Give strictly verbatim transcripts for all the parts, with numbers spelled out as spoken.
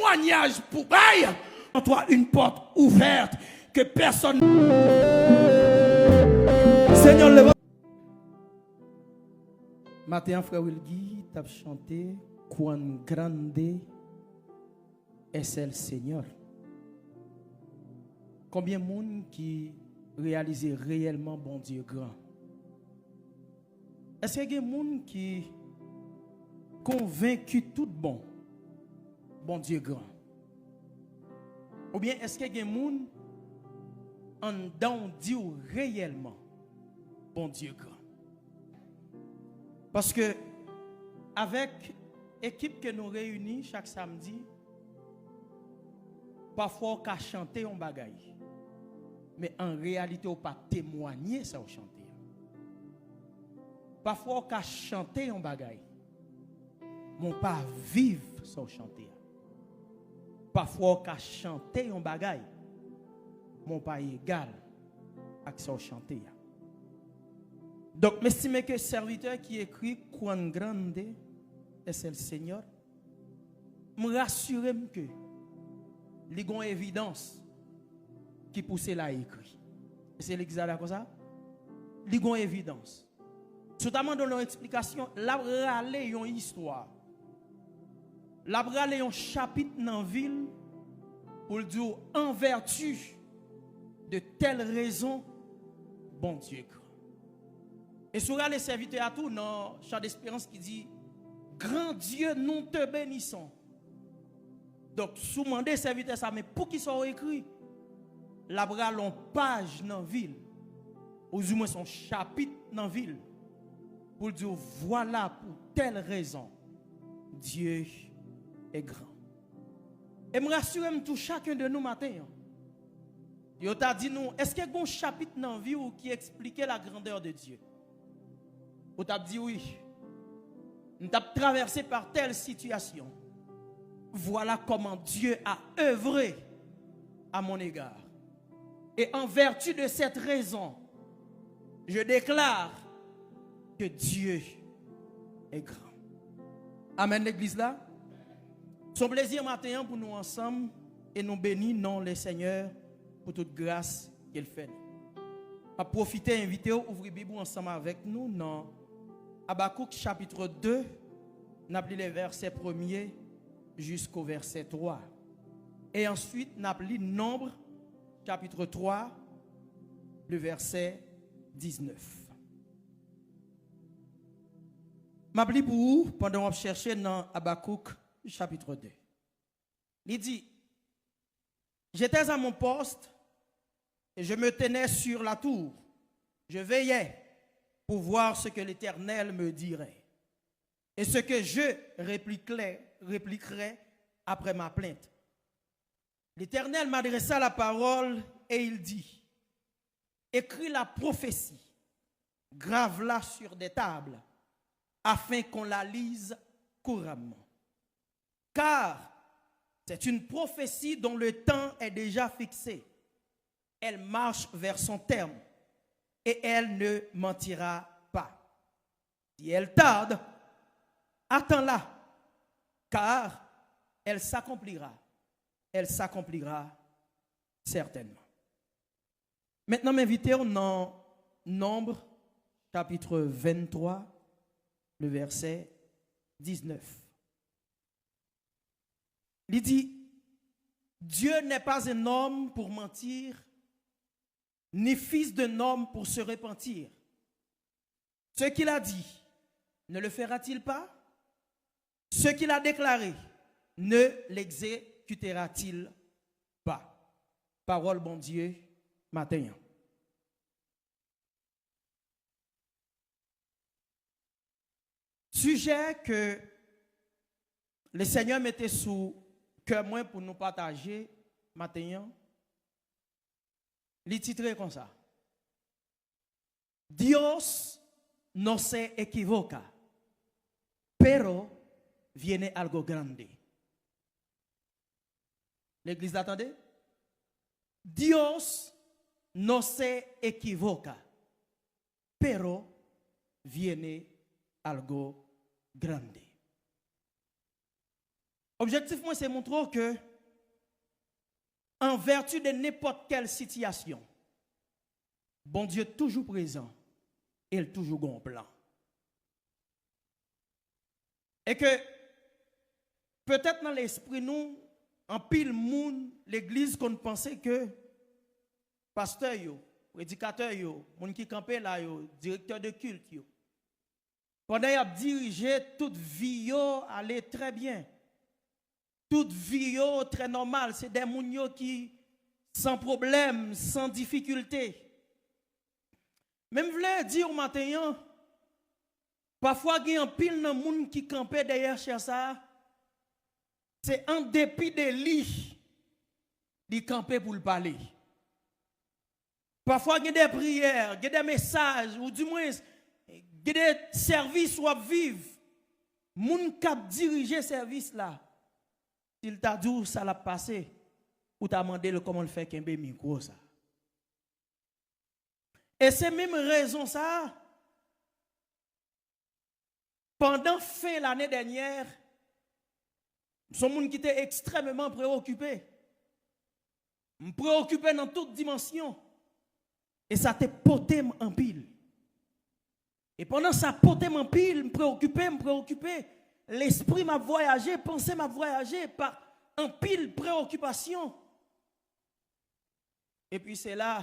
Témoignage pou bay. En toi une porte ouverte que personne. Senyè, leve. Maten an, frè Wilguy t ap chante Cuán grande es el Señor. Konbyen moun ki reyalize reyèlman Bondye gran? Èske gen moun ki konvenki tout bon Bondye gran? Oubyen èske gen moun anndan w di w reyèlman Bondye gran? Paske avèk ekip ke nou reyini chak samdi, pafwa w ka chante yon bagay, men an reyalite w pa temwanye sa w chante a. Pafwa w ka chante yon bagay, men w pa viv sa w chante a. Pafwa w ka chante yon bagay, men w pa egal ak sa w chante a. Donk, m estime ke sèvitè ki ekri Cuán grande es el Señor, m rasire m ke li gon evidans ki pouse l a ekri. Èske legliz la dakò sa? Li gon evidans. Si w ta mande l yon eksplikasyon, l ap rale yon istwa. L ap rale yon chapit nan vi l pou l di w, en vertu de telle raison, Bondye gran. E si w rale sèvitè a tou nan Chant d'Espérance ki di, Grand Dieu, nous te bénissons. Donk, si w mande sèvitè sa, men poukisa w ekri? L ap rale yon paj nan vi l, oudimwens yon chapit nan vi l, pou l di w, voilà pour telle raison, Dieu est grand. E m rasire m tou, chacun de nous maten an, yo ta di nou, èske gon chapit nan vi w ki eksplike la grandeur de Dieu? Ou t ap di wi. M t ap traverse par telle situation. Voilà comment Dieu a œuvré à mon égard. Et en vertu de cette raison, je déclare que Dieu est grand. Amen, legliz la. Se yon plezi maten an pou nou ansanm e nou beni non le Senyè pou tout gras ke l fè nou. M ap pwofite envite w ouvri Bib ou ansanm avèk nou nan Abakouk chapitre deux, n ap li le verset premier jusqu'au verset trois. E answit, n ap li Nonb chapitre trois, le verset dix-neuf. M ap li pou ou pandan w ap chèche nan Abakouk chapitre deux. Li di, J'étais à mon poste et je me tenais sur la tour. Je veillais pour voir ce que l'Éternel me dirait et ce que je répliquerais, répliquerais après ma plainte. L'Éternel m'adressa la parole et il dit, Écris la prophétie, grave-la sur des tables, afin qu'on la lise couramment. Car c'est une prophétie dont le temps est déjà fixé. Elle marche vers son terme et elle ne mentira pas. Si elle tarde, attends-la, car elle s'accomplira. Elle s'accomplira certainement. Maintenant, m envite w nan Nonb chapitre vingt-trois, le verset dix-neuf. Li di, Dieu n'est pas un homme pour mentir, ni fils d'un homme pour se repentir. Ce qu'il a dit, ne le fera-t-il pas? Ce qu'il a déclaré, ne l'exécutera-t-il pas? Pawòl Bondye maten an. Sijè ke Lesenyè mete sou kè mwen pou nou pataje maten an, li titre konsa, Dios no se equivoca, pero viene algo grande. Legliz la tande? Dios no se equivoca, pero viene algo grande. Objektif mwen se montre w ke, an vèti de nenpòt kèl sitiyasyon, Bondye toujou prezan e l toujou gen yon plan. E ke, petèt nan lespri nou, anpil moun legliz konn panse ke pastè yo, predikatè yo, moun ki kanpe la yo, direktè de kilt yo, pandan y ap dirije, tout vi yo ale trè byen. Tout vi yo trè nòmal. Se de moun yo ki san pwoblèm, san difikilte. Men m vle di w maten an, pafwa gen anpil nan moun ki kanpe dèyè chè sa a, se an depi de li, li kanpe pou l pale. Pafwa gen de priyè, gen de mesaj, oudimwens, gen de sèvis w ap viv. Moun k ap dirije sèvis la, si l ta di w sa l ap pase, ou ta mande l kòman l fè kenbe mikwo sa. E se menm rezon sa a, pandan fen lane dènyè, m se yon moun ki te ekstrèmeman preokipe. M preokipe nan tout dimansyon. E sa te pote m anpil. E pandan sa pote m anpil, m preokipe, m preokipe. Lespri m ap vwayaje, panse m ap vwayaje pa anpil preokipasyon. Epi se la,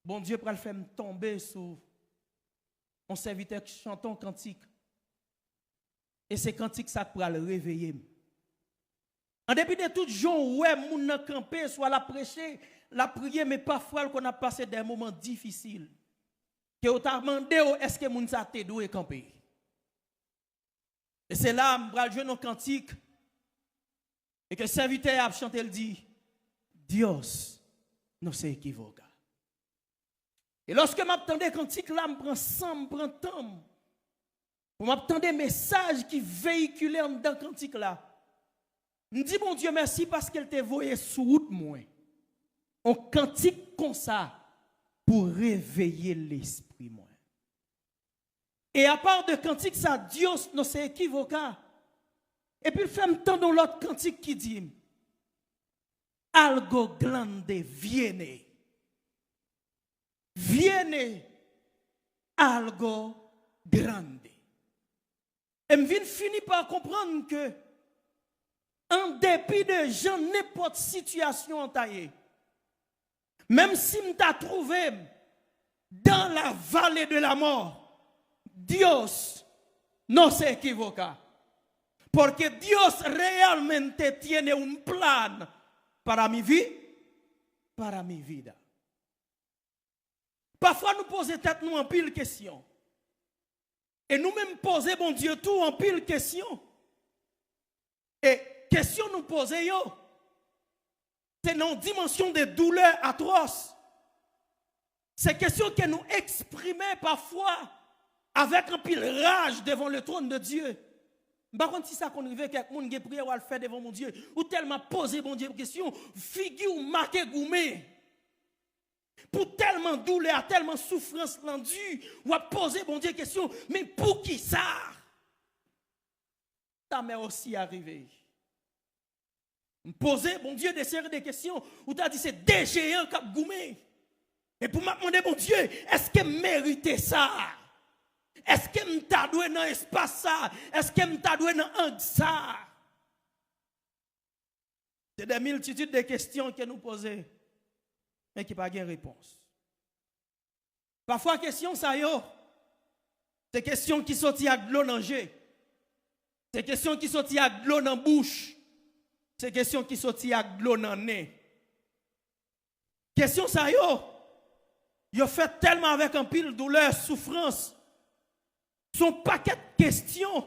Bondye pral fè m tonbe sou yon sèvitè k chante yon kantik. E se kantik sa k pral reveye m. An depi de tout jan w wè moun nan kanpe, swa l ap preche, l ap priye, men pafwa l konn ap pase de moman difisil. Ke w ta mande w èske moun sa te dwe kanpe. E se la m pral jwenn yon kantik, e ke sèvitè a ap chante, l di, Dios no se equivoca. E lòske m ap tande kantik la, m pran san m, m pran tan m, pou m ap tande mesaj ki veyikile anndan kantik la. M di Bondye mèsi paske l te voye sou wout mwen yon kantik konsa pou reveye lespri mwen. E apa de kantik sa, Dios no se equivoca, epi l fè m tande yon lòt kantik ki di m, Algo grande viene. Viene algo grande. E m vin fini pa konprann ke, an depi de jan nenpòt sitiyasyon an ta ye, menm si m ta twouve m dans la vallée de la mort, Dios no se equivoca. Porque Dios realmente tiene un plan para mi vi-, para mi vida. Pafwa nou poze tèt nou anpil kesyon. E nou menm poze Bondye tou anpil kesyon. E kesyon nou poze yo, se nan yon dimansyon de doulè atwòs. Se kesyon ke nou eksprime pafwa avèk anpil raj devan le trône de Dieu. M pa konn si sa konn rive kèk moun, gen priyè w al fè devan Bondye. Ou tèlman ap poze Bondye kesyon, figi w make goumen. Pou tèlman doulè a, tèlman soufrans lan di, w ap poze Bondye kesyon, men poukisa? Ta mè osi arive. M poze Bondye de seri de kesyon, ou ta di se de jeyan k ap goumen. E pou m ap mande Bondye, èske m merite sa? Èske m ta dwe nan espas sa? Èske m ta dwe nan ang sa? Se de miltitid de kesyon ke nou poze, men ki pa gen repons. Pafwa kesyon sa yo, se kesyon ki soti ak dlo nan je. Se kesyon ki soti ak dlo nan bouch. Se kesyon ki soti ak dlo nan nen. Kesyon sa yo, yo fèt tèlman avèk anpil doulè, soufrans. Se yon pakèt kesyon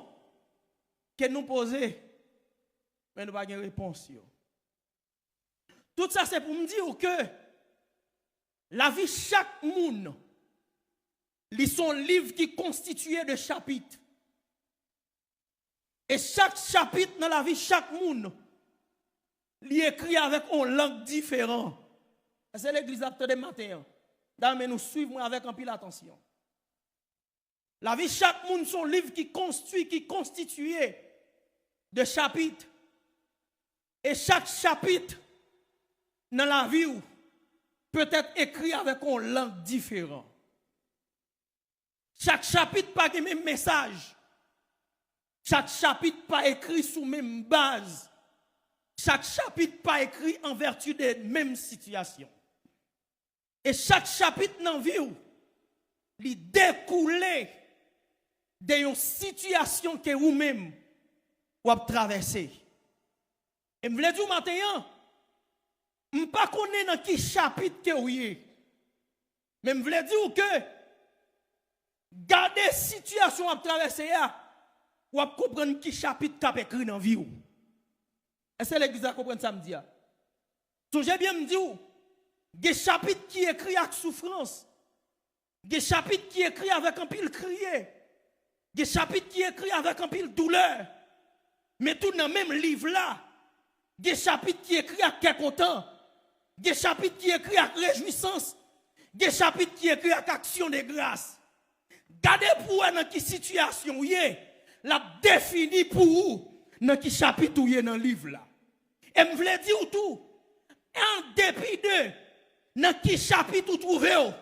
ke nou poze, men nou pa gen repons yo. Tout sa se pou m di w ke lavi chak moun, li se yon liv ki konstitiye de chapit. E chak chapit nan lavi chak moun, li ekri avèk yon lang diferan. Èske legliz la ap tande maten an? Dayè, men nou swiv mwen avèk anpil atansyon. Lavi chak moun se yon liv ki konstwi, ki konstitiye de chapit. E chak chapit nan lavi w petèt ekri avèk yon lang diferan. Chak chapit pa gen menm mesaj. Chak chapit pa ekri sou menm baz. Chak chapit pa ekri an vèti de menm sitiyasyon. E chak chapit nan vi w, li dekoule de yon sitiyasyon ke ou menm w ap travèse. E m vle di w maten an, m pa konnen nan ki chapit ke w ye, men m vle di w ke gade sitiyasyon w ap travèse a, w ap konprann ki chapit k ap ekri nan vi w. Èske legliz la konprann sa m di a? Sonje byen m di w, gen chapit ki ekri ak soufrans, gen chapit ki ekri avèk anpil kriye, gen chapit ki ekri avèk anpil doulè. Men tou nan menm liv la, gen chapit ki ekri ak kè kontan, gen chapit ki ekri ak rejwisans, gen chapit ki ekri ak aksyon de gras. Gade pou w wè nan ki sitiyasyon w ye, l ap defini pou ou nan ki chapit ou ye nan liv la. E m vle di w tou, an depi de nan ki chapit ou twouve w,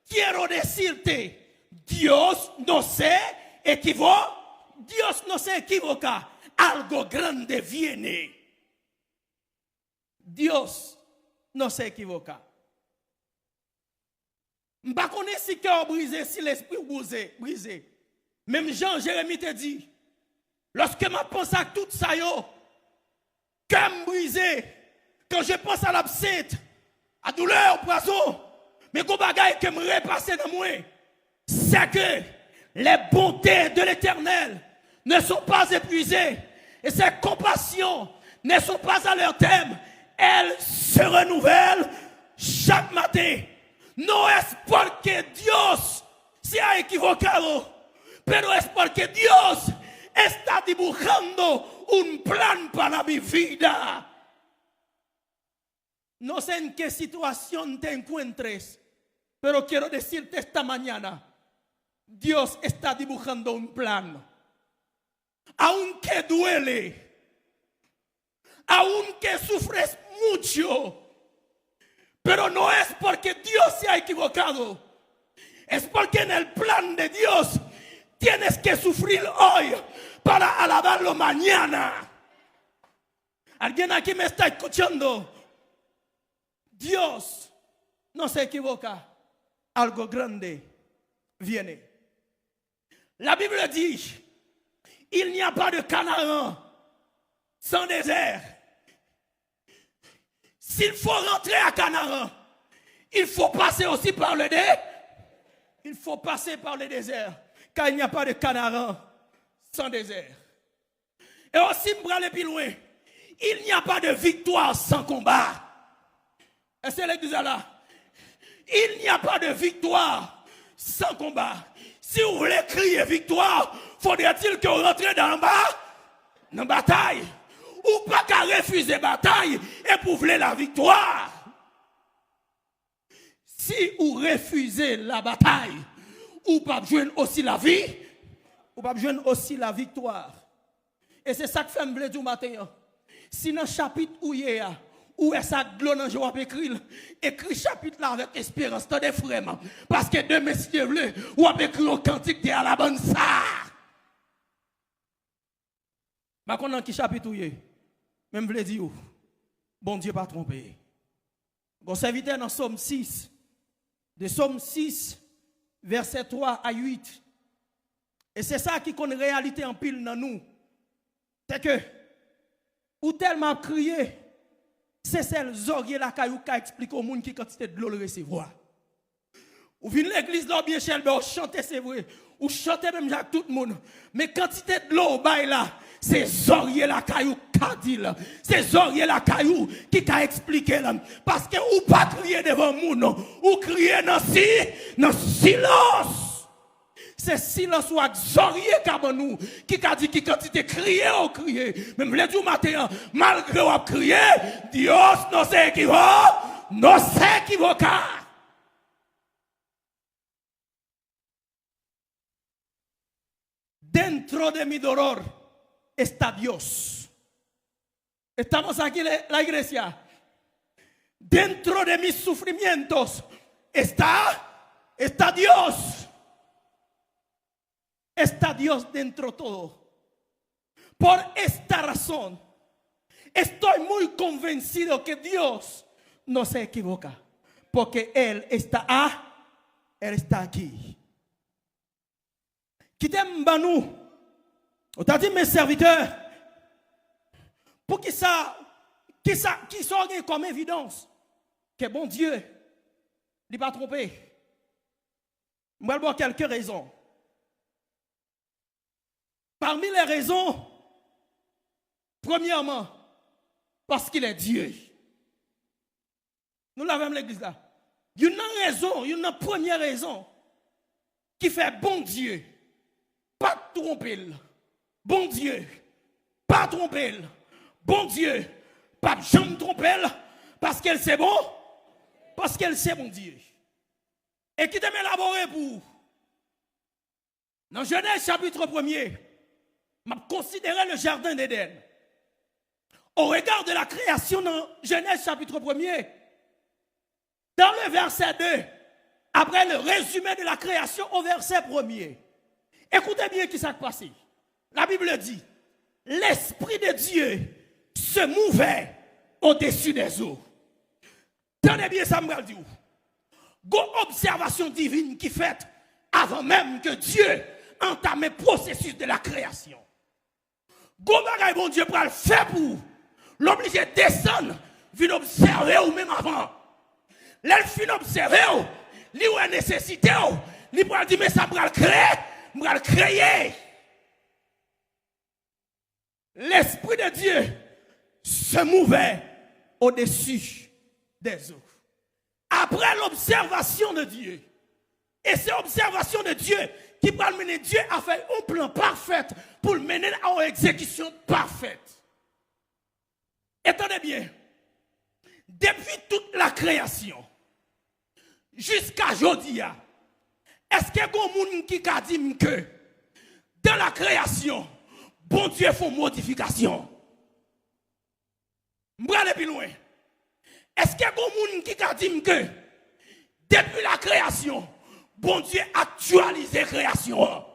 quiero decirte, Dios no se equivo-, Dios no se equivoca, algo grande viene. Dios no se equivoca. M pa konnen si kè w brize, si lespri w brize, brize. Menm jan Jeremi te di, lòske m ap panse ak tout sa yo, kè m brize. Quand je pense à l'absinthe, à douleur, poison, men gon bagay ke m repase nan mwen, c'est que les bontés de l'Éternel ne sont pas épuisées et ses compassions ne sont pas à leur terme. Elles se renouvellent chaque matin. No es porque Dios se ha equivocado, pero es porque Dios está dibujando un plan para mi vida. No sé en qué situación te encuentres, pero quiero decirte esta mañana, Dios está dibujando un plan. Aunque duele, aunque sufres mucho, pero no es porque Dios se ha equivocado, es porque en el plan de Dios tienes que sufrir hoy para alabarlo mañana. Alguien aquí me está escuchando. Dios no se equivoca. Algo grande viene. La Bible dit, il n'y a pas de Canaan sans désert. S'il faut rentrer à Canaan, il faut passer aussi par le dé-, il faut passer par le désert, car il n'y a pas de Canaan sans désert. E osi, m prale pi lwen. Il n'y a pas de victoire sans combat. Èske legliz la la? Il n'y a pas de victoire sans combat. Si w vle kriye viktwa, faudrait-il que w rantre nan ba-, nan batay. Ou pa ka refize batay epi w vle laviktwa. Si ou refize labatay, ou p ap jwenn osi lavi, ou p ap jwenn osi laviktwa. E se sa k fè m vle di w maten an, si nan chapit ou ye a, ou wè sa ak dlo nan je w ap ekri l, ekri chapit la avèk esperans, tande frè m, paske demen, si Dye vle, w ap ekri yon kantik de alabansa. M pa konn nan ki chapit ou ye, men m vle di w, Bondye pa twonpe. Gon sèvitè nan Sòm sis, de Sòm sis, vèsè twa a uit. E se sa ki konn reyalite anpil nan nou. Se ke ou tèlman ap kriye, se sèl zòrye lakay ou k ka eksplike yon moun ki kantite dlo l resevwa. Ou vin legliz la, ou byen chèlbè, ou chante, se vre. Ou chante menm jan ak tout moun. Men kantite dlo ou bay la, se zòrye lakay ou k ka di l. Se zòrye lakay ou ki ka eksplike l. Paske ou pa kriye devan moun. Ou kriye nan si-, nan silans. Se silans ou ak zòrye ka ban nou, ki ka di ki kantite kriye ou kriye. Men m vle di w maten an, malgre w ap kriye, Dios no se equivo-, no se equivoca. Dentro de mi dolor, está Dios. Estamos aquí, la iglesia. Dentro de mis sufrimientos está, está Dios. Está Dios dentro todo. Por esta razón, estoy muy convencido que Dios no se equivoca, porque Él está, a, Él está aquí. Kite m ban nou. Ou ta di, mes serviteurs, pou ki sa, ki sa, ki sa w gen kòm evidans ke Bondye, li pa twonpe? M pral ba w kèlke rezon. Parmi les raisons, premièrement, parce qu'il est Dieu. Nou la avè m legliz la. Youn nan rezon, youn nan premye rezon ki fè Bondye pa t twonpe l. Bondye pa twonpe l. Bondye p ap janm twonpe l, paske l se bon, paske l se Bondye. E kite m elabore pou ou. Nan Jenèz chapit premye, m ap konsidere le jardin d'Éden. Au regard de la création dans Genèse chapitre premier, dans le verset deux, après le résumé de la création au verset premier, écoutez bien qui s'est passé. La Bible dit, l'Esprit de Dieu se mouvait au-dessus des eaux. Tande byen sa m pral di w. Gon obsèvasyon divin ki fèt avan menm ke Dye antame pwosesis de la kreyasyon. Gon bagay Bondye pral fè pou ou, l oblije desann, vin obsève w menm avan. Lè l fin obsève w, li wè nesesite w, li pral di, men sa m pral kreye, m pral kreye. L'Esprit de Dieu se mouvait au-dessus des eaux. Après l'observation de Dieu, e se obsèvasyon de Dye ki pral mennen Dye a fè yon plan pafè pou l mennen l a yon egzekisyon pafè. E tande byen, depi tout la kreyasyon, jiska jodi a, èske gon moun ki ka di m ke dans la création, Bondye fè yon modifikasyon? M prale pi lwen. Èske gon moun ki ka di m ke depi la kreyasyon, Bondye aktyalize kreyasyon an?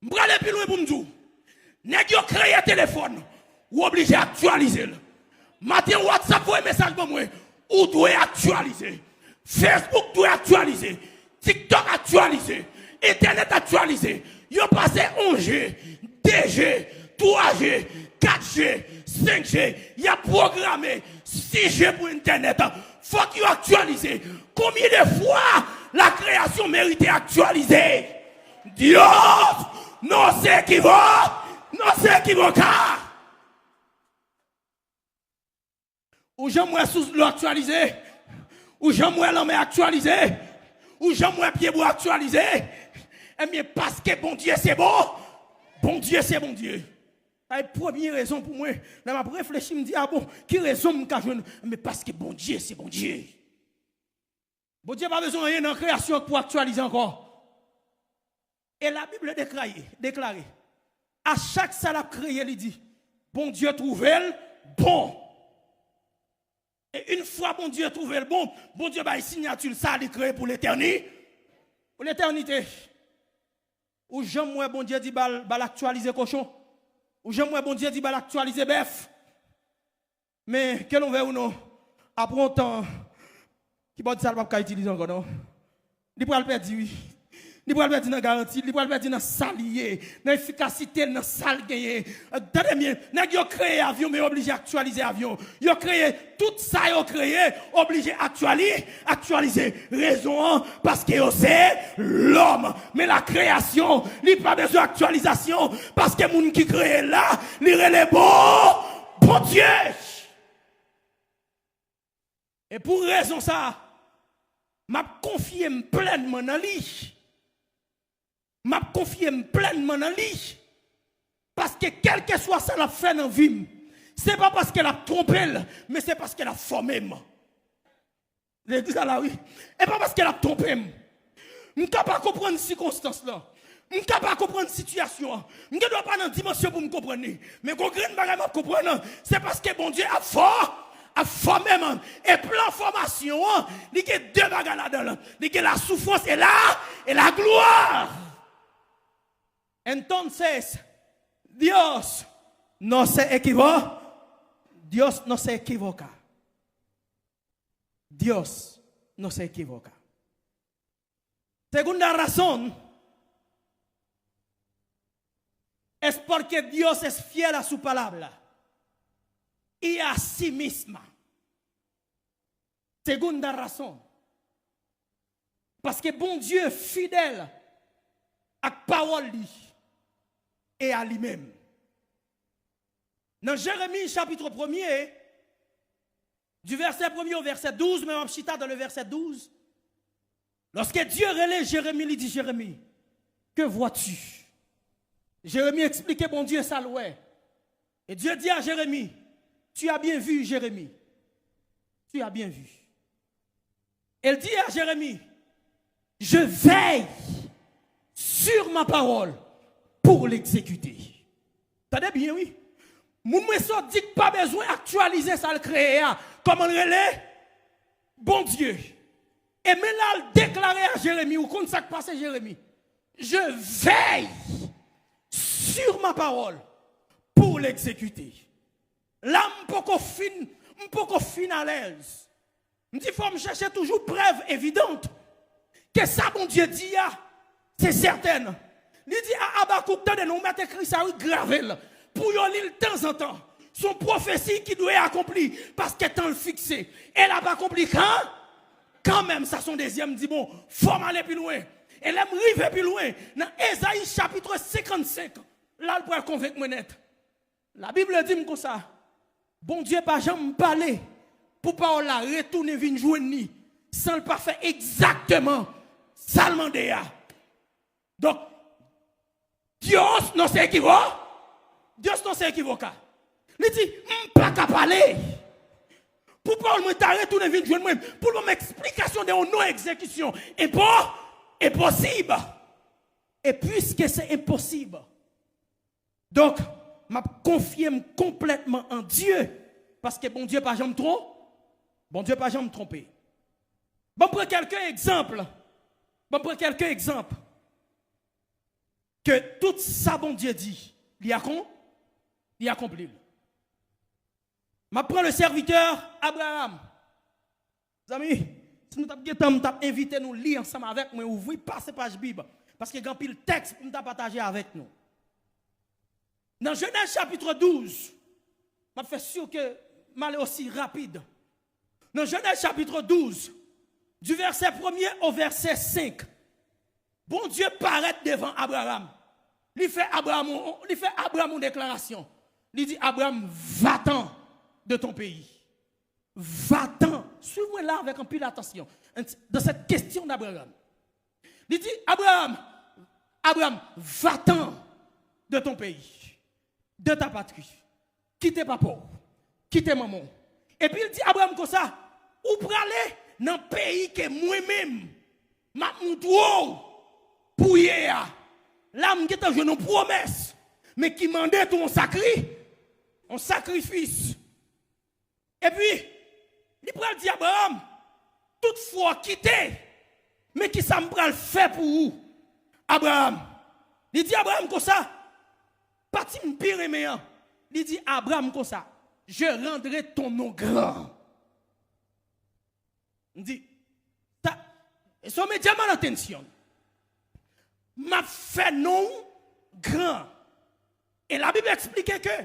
M prale pi lwen pou m di w, nèg yo kreye telefòn, ou oblije aktyalize l. Maten, WhatsApp voye mesaj ban mwen, ou dwe aktyalize. Facebook dwe aktyalize. TikTok aktyalize. Entènèt aktyalize. Yo pase yon G, de G, twa G, kat G, senk G. Y ap pwograme sis G pou entènèt. Fòk yo aktyalize. Konbyen de fwa la kreyasyon merite aktyalize? Dios no se equivo-, no se equivoca. Ou janm wè sous dlo aktyalize? Ou janm wè lanmè aktyalize? Ou janm wè pyebwa aktyalize? Ebyen, paske Bondye se bon, Bondye se Bondye. Sa e premye rezon pou mwen, lè m ap reflechi, m di, a bon, ki rezon m ka jwenn? Men paske Bondye se Bondye. Bondye pa bezwen anyen nan kreyasyon an pou aktyalize ankò. E Labib deklare, deklare, a chak sa l ap kreye, li di, Bondye twouve l bon. E yon fwa Bondye twouve l bon, Bondye bay siyati l sa li kreye pou letèni-, pou letènite. Ou janm wè Bondye di ba l, ba l aktyalize kochon? Ou janm wè Bondye di ba l aktyalize bèf? Men, ke nou vle ou non, apre yon tan, kibòd sa l p ap ka itilize ankò, non. Li pral pèdi, wi. Li pral pèdi nan garanti, li pral pèdi nan sa li ye, nan efikasite l, nan sa l genyen. Tande byen, nèg yo kreye avyon, men yo oblije aktyalize avyon. Yo kreye tout sa yo kreye, oblije aktyali-, aktyalize. Rezon an, paske yo se lòm. Men lakreyasyon, li pa bezwen aktyalizasyon, paske moun ki kreye l la, li rele bon Bondye. E pou rezon sa a, m ap konfye m plènman nan li. M ap konfye m plènman nan li. Paske kèlkeswa sa l ap fè nan vi m, se pa paske l ap twonpe l, men se paske l ap fòme m. Legliz la la, wi. E pa paske l ap twonpe m. M ka pa konprann sikonstans lan. M ka pa konprann sitiyasyon an. M gen dwa pa nan dimansyon pou m konprann li. Men gon grenn bagay m ap konprann, se paske Bondye ap fò, ap fòme m. E plan fòmasyon an, li gen de bagay ladan l. Li gen la souffrance et la, et la gloire. Entonces, Dios no se equivo-, Dios no se equivoca. Dios no se equivoca. Segunda razón es porque Dios es fiel a su palabra y a sí misma. Segunda razón. Paske Bondye fidèl ak pawòl li e a li menm. Nan Jeremi chapit premye, du verset premier au verset douze, men m ap chita dans le verset douze. Lorsque Dieu rele Jeremi, li di Jeremi, que vois-tu? Jeremi eksplike Bondye sa l wè. Et Dieu dit à Jérémie, tu as bien vu, Jérémie. Tu as bien vu. Elle dit à Jérémie, je veille sur ma parole pour l'exécuter. Tande byen, wi. Moun mwen sa di k pa bezwen aktyalize sa l kreye a. Kòman l rele? Bondye. E men la l deklare a Jeremi, ou konn sa k pase Jeremi? Je veille sur ma parole pour l'exécuter. La, m poko fin, m poko fin alèz. M di, fò m chèche toujou prèv evidant ke sa Bondye di a, se sèten. Li di a Abakouk, tande non, ou mèt ekri sa, wi, grave l. Pou yo li l tanzantan. Se yon pwofesi ki dwe akonpli, paske tan l fikse. E l ap akonpli kan? Kanmenm, sa se yon dezyèm, m di, bon, fò m ale pi lwen. E lè m rive pi lwen, nan Ezayi chapit senkannsenk, la l pral konvenk mwen nèt. Labib di m konsa, Bondye pa janm pale pou pawòl la retounen vin jwenn li san l pa fè egzakteman sa l mande a. Donk, Dios no se equivo-, Dios no se equivoca. Li di, m pa ka pale pou pawòl mwen ta retounen vin jwenn mwen, pou l ban m eksplikasyon de yon non egzekisyon. Enpo-, enposib. E piske se enposib, donk, m ap konfye m konplètman an Dye, paske Bondye pa janm tron-, Bondye pa janm twonpe. Ban m pran kèlke egzanp. Ban m pran kèlke egzanp ke tout sa Bondye di, li akon-, li akonpli l. M ap pran le serviteur Abraham. Zanmi, si nou t ap gen tan, m t ap envite nou li ansanm avèk mwen, ouvri pase paj Bib, paske gen anpil tèks pou m ta pataje avèk nou. Nan Jenèz chapit douz, m ap fè si ke m ale osi rapid. Nan Jenèz chapit douz, du verset premier au verset cinq, Bondye parèt devan Abraham. Li fè Abraham, li fè Abraham yon deklarasyon. Li di, Abraham, va-t'en de ton pays. Va-t'en. Suiv mwen la avèk anpil atansyon. Dans cette question d'Abraham. Li di, Abraham, Abraham, va-t'en de ton pays, de ta patrie. Kite papa w, kite manman w. Epi l di Abraham konsa, ou prale nan peyi ke mwen menm m ap moutre w pou w ye a. La, m gentan jwenn yon pwomès, men ki mande tou yon sakri-, yon sakrifis. Epi, li pral di Abraham, tout fwa w kite, men ki sa m pral fè pou ou, Abraham? Li di Abraham konsa, pati m pi renmen an, li di Abraham konsa, je rendrai ton nom grand. M di, sa, eso me llama la atención. M ap fè non w gran. E Labib eksplike ke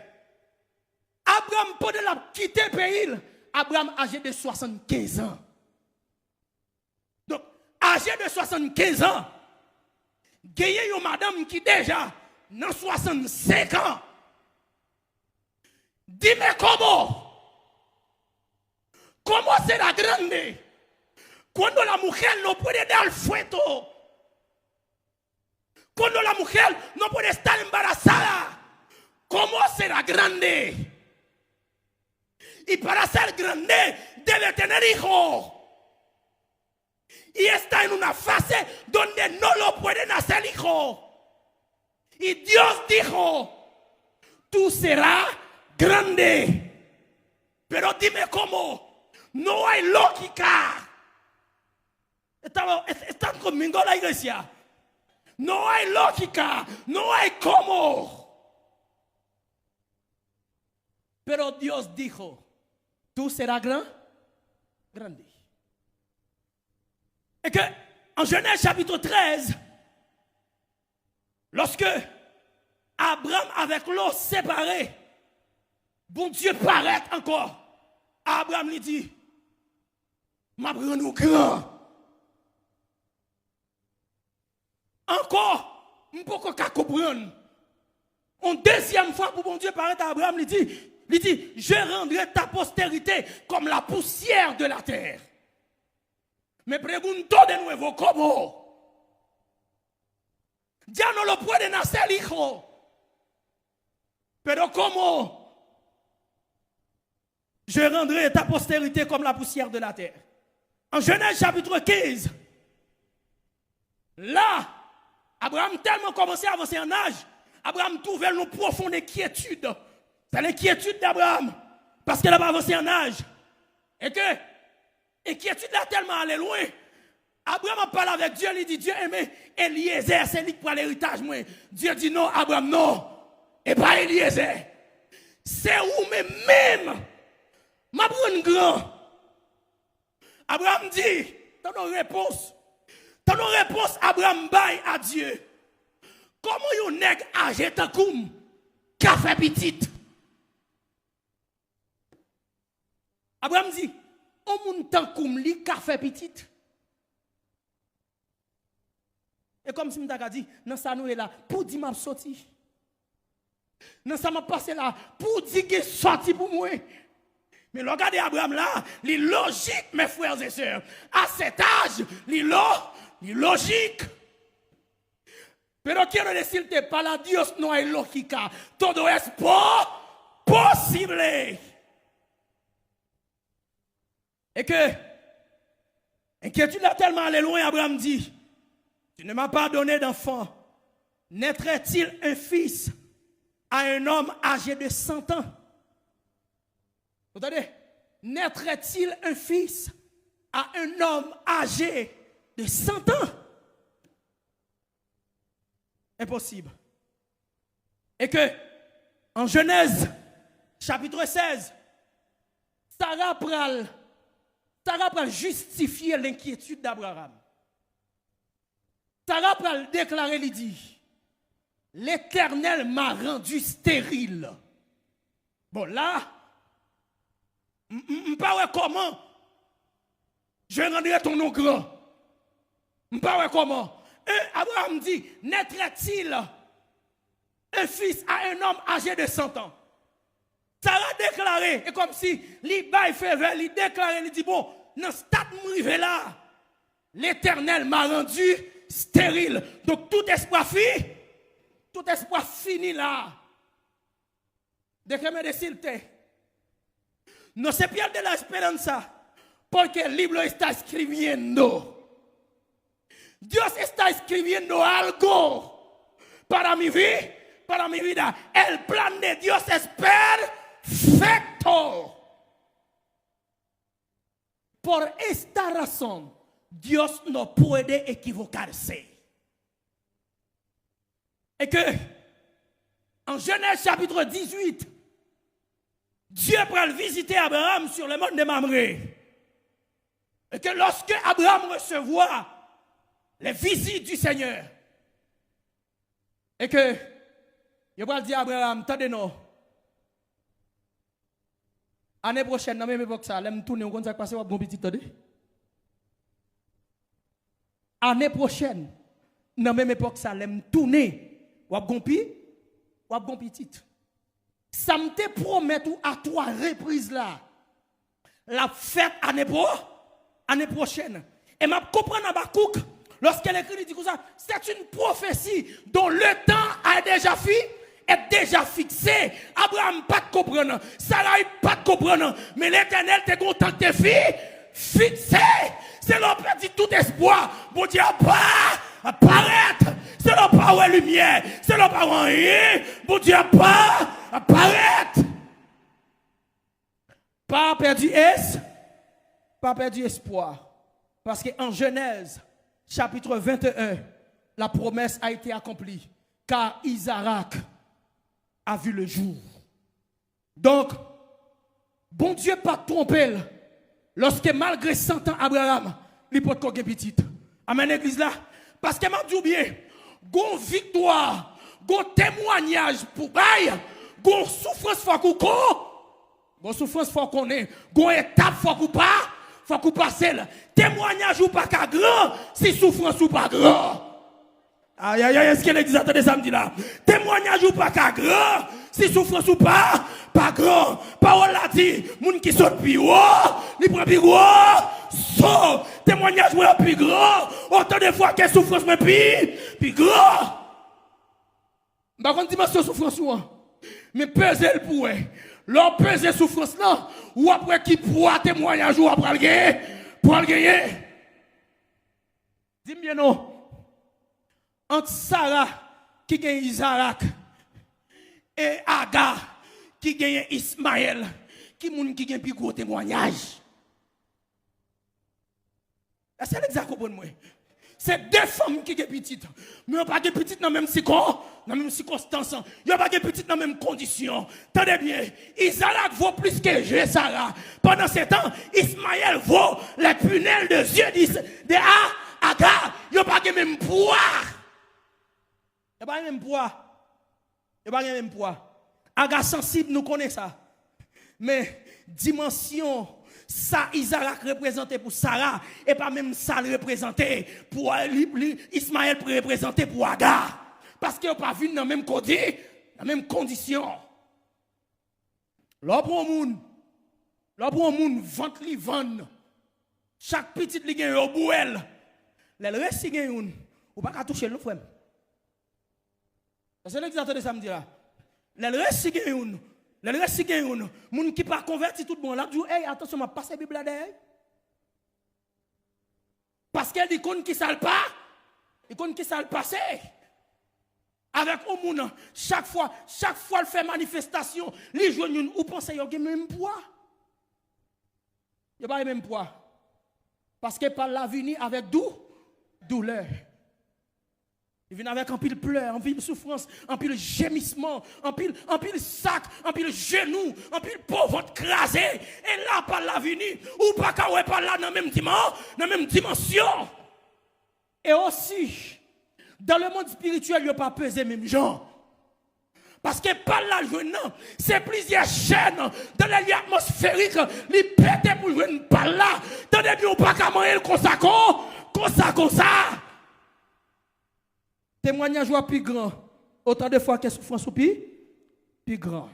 Abraham, pandan l ap kite peyi l, Abraham aje de swasannkenz an. Donk, aje de swasannkenz an, genyen yon madanm ki deja nan swasannsenk an. Dime cómo. ¿Cómo será grande cuando la mujer no puede dar feto? Cuando la mujer no puede estar embarazada, ¿cómo será grande? Y para ser grande debe tener hijo. Y está en una fase donde no lo puede nacer hijo. Y Dios dijo, tú serás grande. Pero dime cómo. No hay lógica. Estamos, est-, están conmigo la iglesia. No hay lógica, no hay cómo. Pero Dios dijo, tú serás gran, grande. E ke, an Jenèz chapit trèz, lòske Abram avèk Lot separe, Bondye parèt ankò a Abram, li di, "M ap rann ou gran." Ankò, m poko ka konprann. Yon dezyèm fwa pou Bondye parèt a Abram, li di, li di, "Je rendrai ta postérité comme la poussière de la terre." Me pregunto de nuevo, ¿cómo? Ya no lo pueden hacer, hijo. Pero ¿cómo? Je rendrai ta postérité comme la poussière de la terre. An Jenèz chapit kenz, la, Abraram tèlman kòmanse avanse an aj, Abraram twouve l nan pwofon enkyetid. Se lenkyetid de Abraram, paske l ap avanse an aj. E ke enkyetid la tèlman ale lwen, Abraram ap pale avèk Dye, li di, "Dye, enben, Eliezer, se li k pral eritaj mwen." Dye di, "Non, Abraram, non. E pa Eliezer. Se ou menm menm. M ap rann gran." Abraram di, tann yon repons. Tann yon repons Abraram bay a Dye. Kòman yon nèg aje tankou m ka fè pitit? Abraram di, "On moun tankou m, li ka fè pitit?" E kòmsi m ta ka di, nan sa nou ye la, pou di m ap soti. Nan sa m ap pase la, pou di gen sòti pou mwen. Men lè w gade Abraram la, li lojik, mes frères et sœurs. À cet âge, li lo, li lojik. Pero quiero decirte, para Dios no hay lógica. Todo es po-, posible. E ke enkyetid la tèlman ale lwen, Abraram di, "Tu ne m'as pas donné d'enfant. Naîtrait-il un fils à un homme âgé de cent ans?" Ou tande? "Naîtrait-il un fils à un homme âgé de cent ans?" Enposib. E ke, an Jenèz, chapit sèz, Sara pral, Sara pral jistifye lenkyetid Abraram. Sara pral deklare, li di, "L'Éternel m'a rendu stérile." Bon, la, m, m, m pa wè kòman "Je rendrai ton nom grand." M pa wè kòman. E Abraram di, "Naîtrait-il un fils à un homme âgé de cent ans?" Sara deklare, e kòmsi li bay favè, li deklare, li di, "Bon, nan stad m rive la, l'Éternel m'a rendu stérile." Donk, tout espwa fi, tout espwa fini la. Déjeme decirte, no se pierde la esperanza, porque el libro está escribiendo. Dios está escribiendo algo para mi vi-, para mi vida. El plan de Dios es perfecto. Por esta razón, Dios no puede equivocarse. E ke, an Jenèz chapit dizuit, Dye pral vizite Abraram sur le mont de Mamré. E ke lòske Abraram resevwa les visites du Seigneur, e ke yo pral di Abraram, "Tande non, ane pwochèn, nan menm epòk sa, lè m tounen, ou konn sa k pase, w ap gon pitit, tande. Ane pwochèn, nan menm epòk sa, lè m tounen, w ap gon pi, w ap gon pitit. Sa m te pwomèt ou a twa repriz la, l ap fèt ane pwo-, ane pwochèn." E m ap konprann Abakouk lòske l ekri, li di konsa, "C'est une prophétie dont le temps a déjà fi-, est déjà fixé." Abraram pa t konprann, Saray pa t konprann, men Letènèl te gen yon tan k te fi-, fikse. Se lè w pèdi tout espwa, Bondye ap pa-, ap parèt. Se Se lè w pa wè limyè, se lè w pa wè anyen, Bondye ap pa, ap parèt. Pa pèdi es, pa pèdi espwa. Paske an Jenèz, chapitre vingt et un, la promesse a été accomplie, car Isaac a vu le jour. Donk, Bondye pa t twonpe l lòske malgre san tan Abraram, li potko gen pitit. Amèn, legliz la? Paske m ap di w byen, gon viktwa, gon temwanyaj pou bay, gon soufrans fòk ou kon, gon soufrans fòk konnen, gon etap fòk ou pa, fòk ou pase l. Temwanyaj ou pa ka gran si soufrans ou pa gran. Ayayay, èske legliz la tande sa m di la? Temwanyaj ou pa ka gran si soufrans ou pa, pa gran. Pawòl la di, moun ki sot pi wo, li pran pi gwo so. Temwanyaj mwen pi gran, otan de fwa ke soufrans mwen pi, pi gran. M pa konn dimansyon soufrans ou an, men peze l pou wè. Lè w peze soufrans lan, w ap wè ki pwa temwanyaj ou a pral gen, pral genyen. Di m byen non. Ant Sara ki gen Izarak e Aga ki genyen Ismayèl, ki moun ki gen pi gwo temwanyaj? Èske legliz la konprann mwen? Se de fanm ki gen pitit, men yo pa gen pitit nan menm sikon, nan menm sikonstans, yo pa gen pitit nan menm kondisyon. Tande byen, Izarak vo plis ke je Sara. Pandan se tan, Ismayèl vo les punelles de yeux d'Is-, de A-, Aga. Yo pa gen menm pwa. Yo pa gen menm pwa. Yo pa gen menm pwa. Aga sansib, nou konnen sa. Men dimansyon sa Izarak reprezante pou Sara, e pa menm sa l reprezante pou li, li, Ismayèl reprezante pou Aga. Paske yo pa vin nan menm kondi, nan menm kondisyon. Lè w pran yon moun, lè w pran yon moun, vant li vann, chak pitit li gen yo bwè l. Lè l resi gen youn, ou pa ka touche l non, frè m. Èske legliz la tande sa m di la? Lè l resi gen youn, lè l resi gen youn, moun ki pa konvèti tout bon, l ap di w, "Ey, atansyon, m ap pase Bib la dèyè." Paske li konn ki sa l pa, li konn ki sa l pase. Avèk yon moun, chak fwa, chak fwa l fè manifestasyon, li jwenn youn, ou panse yo gen menm pwa? Yo pa gen menm pwa. Paske pa l la vini avèk dou, doulè. Li vin avèk anpil plè, anpil soufrans, anpil jemisman, anpil, anpil sak, anpil jenou, anpil po vant kraze. E la pa l la vini, ou pa ka wè pa l la nan menm diman-, nan menm dimansyon. E osi, dans le monde spirituel, yo pa peze menm jan. Paske pa l la jwenn nan, se plizyè chèn dans les lieux atmosphériques, li pete pou jwenn pa l la. Tande byen, ou pa ka manyen l konsa kon, konsa, konsa. Temwanyaj ou a pi gran, otan de fwa ke soufrans ou pi, pi gran.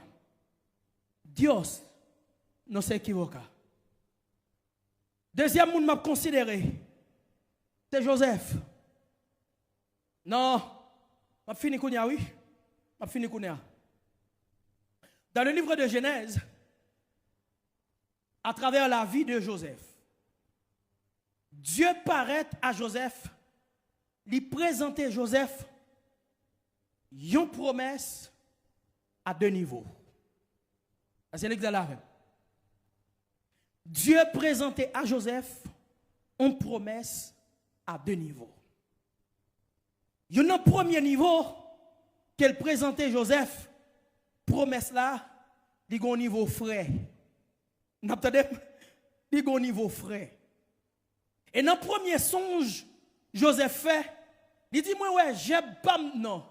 Dios no se equivoca. Dezyèm moun m ap konsidere, se Jozèf. Non, m ap fini kounye a, wi. M ap fini kounye a. Dans le livre de Genèse, à travers la vie de Joseph, Dieu paraît à Joseph, li prezante Jozèf yon pwomès a de nivo. Èske legliz la avè m? Dieu prezante a Jozèf yon pwomès a de nivo. Youn nan premye nivo ke l prezante Jozèf, pwomès la, li gon nivo frè. N ap tande m? Li gon nivo frè. E nan premye sonj Jozèf fè, li di, "Mwen wè jèb pa m nan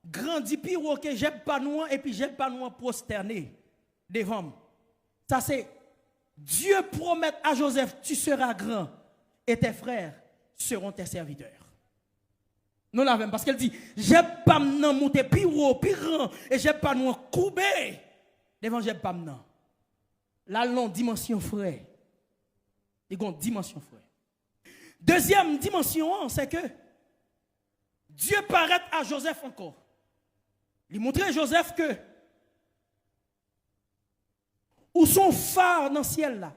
grandi pi wo ke jèb pa nou an, epi jèb pa nou an pwostène devan m." Sa se, Dieu promet à Joseph, "Tu seras grand, et tes frères seront tes serviteurs." Nou la avè m, paske l di, "Jèb pa m nan moute pi wo, pi gran, e jèb pa nou an koube devan jèb pa m nan." L al nan yon dimansyon frè. Li gon dimansyon frè. Dezyèm dimansyon an, se ke Dye parèt a Jozèf ankò. Li montre Jozèf ke ou se yon fa nan syèl la.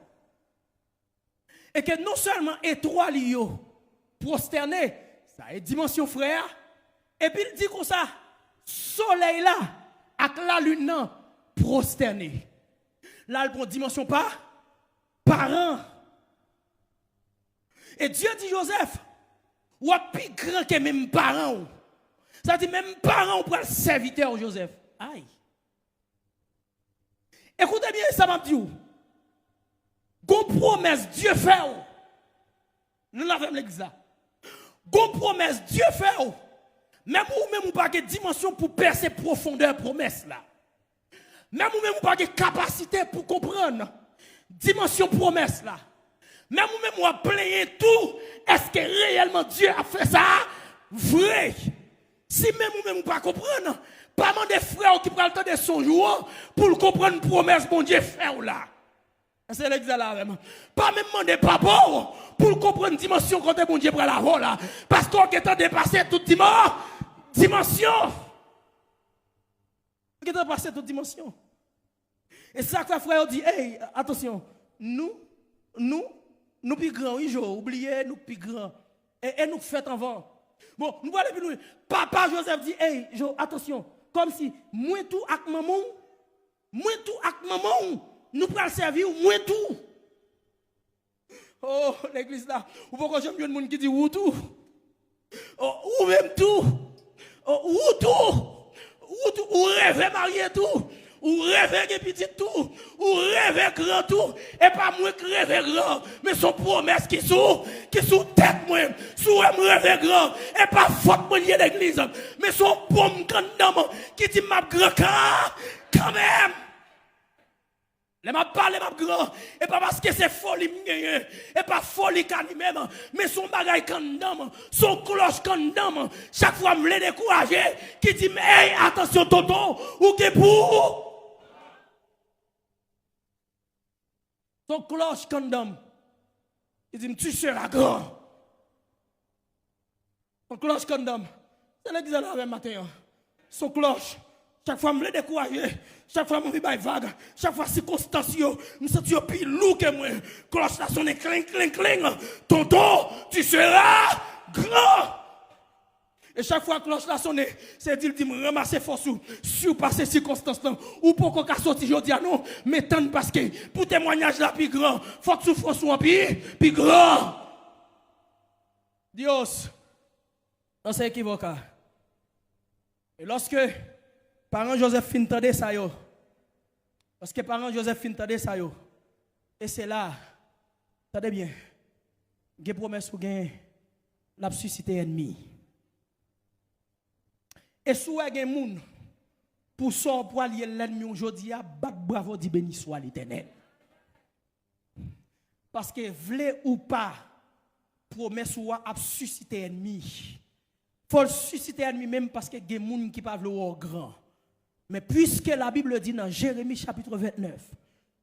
E ke non sèlman etwal yo pwostène, sa e dimansyon frè a, Epi l di konsa, solèy la ak lalin nan pwostène. La l pran dimansyon pa paran. E Dye di Jozèf, w ap pi gran ke menm paran w. Sa di menm paran w pral sèvitè w, Jozèf. Ay. Ekoute byen sa m ap di w. Gon pwomès Dye fè w. Nou la avè m legliz la. Gon pwomès Dye fè w. Menm ou menm ou pa gen dimansyon pou pèse pwofondè pwomès la. Menm ou menm ou pa gen kapasite pou konprann dimansyon pwomès la. Menm ou menm w ap plenyen tou, èske reyèlman Dye ap fè sa vre? Si menm ou menm ou pa konprann, pa mande frè w ki pral tande sonj ou an pou l konprann pwomès Bondye fè w la. Èske legliz la avè m? Pa menm mande papa w pou l konprann dimansyon kote Bondye pral avè w la. Paske w gentan depase tout diman, dimansyon. Ou gentan pase tout dimansyon. E se sa k fè frè yo di, ey, atansyon, nou, nou, nou pi gran, wi, Jo, ou bliye, nou pi gran. E, e nou k fèt anvan. Bon, nou prale pi lwen. Papa Jozèf di, ey, Jo, atansyon, kòmsi mwen tou ak manman w, mwen tou ak manman w, nou pral sèvi w, mwen tou. Oh, legliz la, ou poko janm jwenn moun ki di ou tou. Oh, ou menm tou. Oh, ou tou. Ou tou, ou reve marye tou. Ou reve gen pitit tou. Ou reve gran tou. E pa mwen k reve gran, men se yon pwomès ki sou, ki sou tèt mwen. Si w wè m reve gran, e pa fòt mwen l ye legliz, men se yon pwomès anndan m ki di m ap gran kan, kanmenm. Lè m ap pale, m ap gran. E pa paske se foli m genyen. E pa foli k anime m. Men se yon bagay k anndan m. Se yon klòch k anndan m. Chak fwa m vle dekouraje, ki di m, ey, atansyon, tonton, ou gen pou ou. Se yon klòch k anndan m. Ki di m, tu seras grand. Yon klòch k anndan m. Se legliz la avè m maten an. Se yon klòch. Chak fwa m vle dekouraje, chak fwa m anvi bay vag, chak fwa sikonstans yo, m santi yo pi lou ke mwen, klòch la sonnen kling, kling, kling. Tonton, tu seras grand. E chak fwa klòch la sonnen, se di l di m ranmase fòs ou, sipase sikonstans lan. Ou poko ka soti jodi a non, men tann paske pou temwayaj la pi gran, fòk soufrans ou an pi, pi gran. Dios, no se equivoca. E lòske paran Jozèf fin tande sa yo, lòske paran Jozèf fin tande sa yo, e se la, tande byen, gen pwomès ou gen, l ap sisite ènmi. E si w wè gen moun, pou sa w pral ye lènmi w jodi a, bat bravo, di, beni swa Letènèl. Paske vle ou pa, pwomès ou a ap sisite ènmi. Fò l sisite ènmi menm paske gen moun ki pa vle wè w gran. Mais puisque la Bible dit dans Jérémie chapitre vingt-neuf,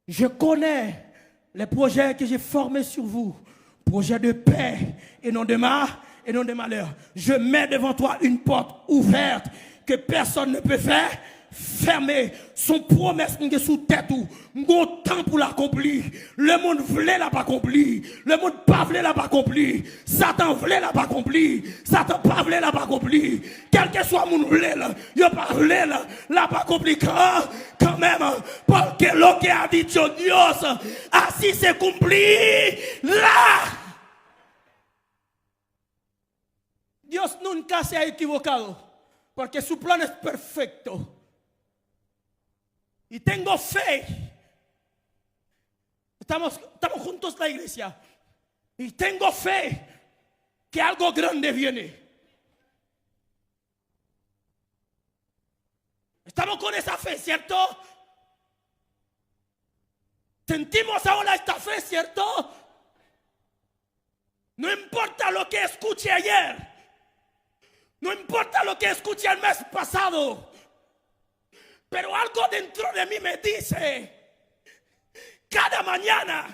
je connais les projets que j'ai formés sur vous, projets de paix et non de ma, et non de malheur. Je mets devant toi une porte ouverte que personne ne peut faire fermer. Se yon pwomès m gen sou tèt ou. M gen yon tan pou l akonpli. Lemonn vle l ap akonpli. Lemonn pa vle l ap akonpli. Satan vle l ap akonpli. Satan pa vle l ap akonpli. Kèlkeswa moun vle l, yo pa vle l, l ap akonpli kan, kanmenm. Porque lo que ha dicho Dios, así se cumplirá. Dios nunca se ha equivocado, porque su plan es perfecto. Y tengo fe. Estamos, estamos juntos la iglesia. Y tengo fe que algo grande viene. Estamos con esa fe, ¿cierto? Sentimos ahora esta fe, ¿cierto? No importa lo que escuché ayer. No importa lo que escuché el mes pasado. Pero algo dentro de mí me dice, cada mañana,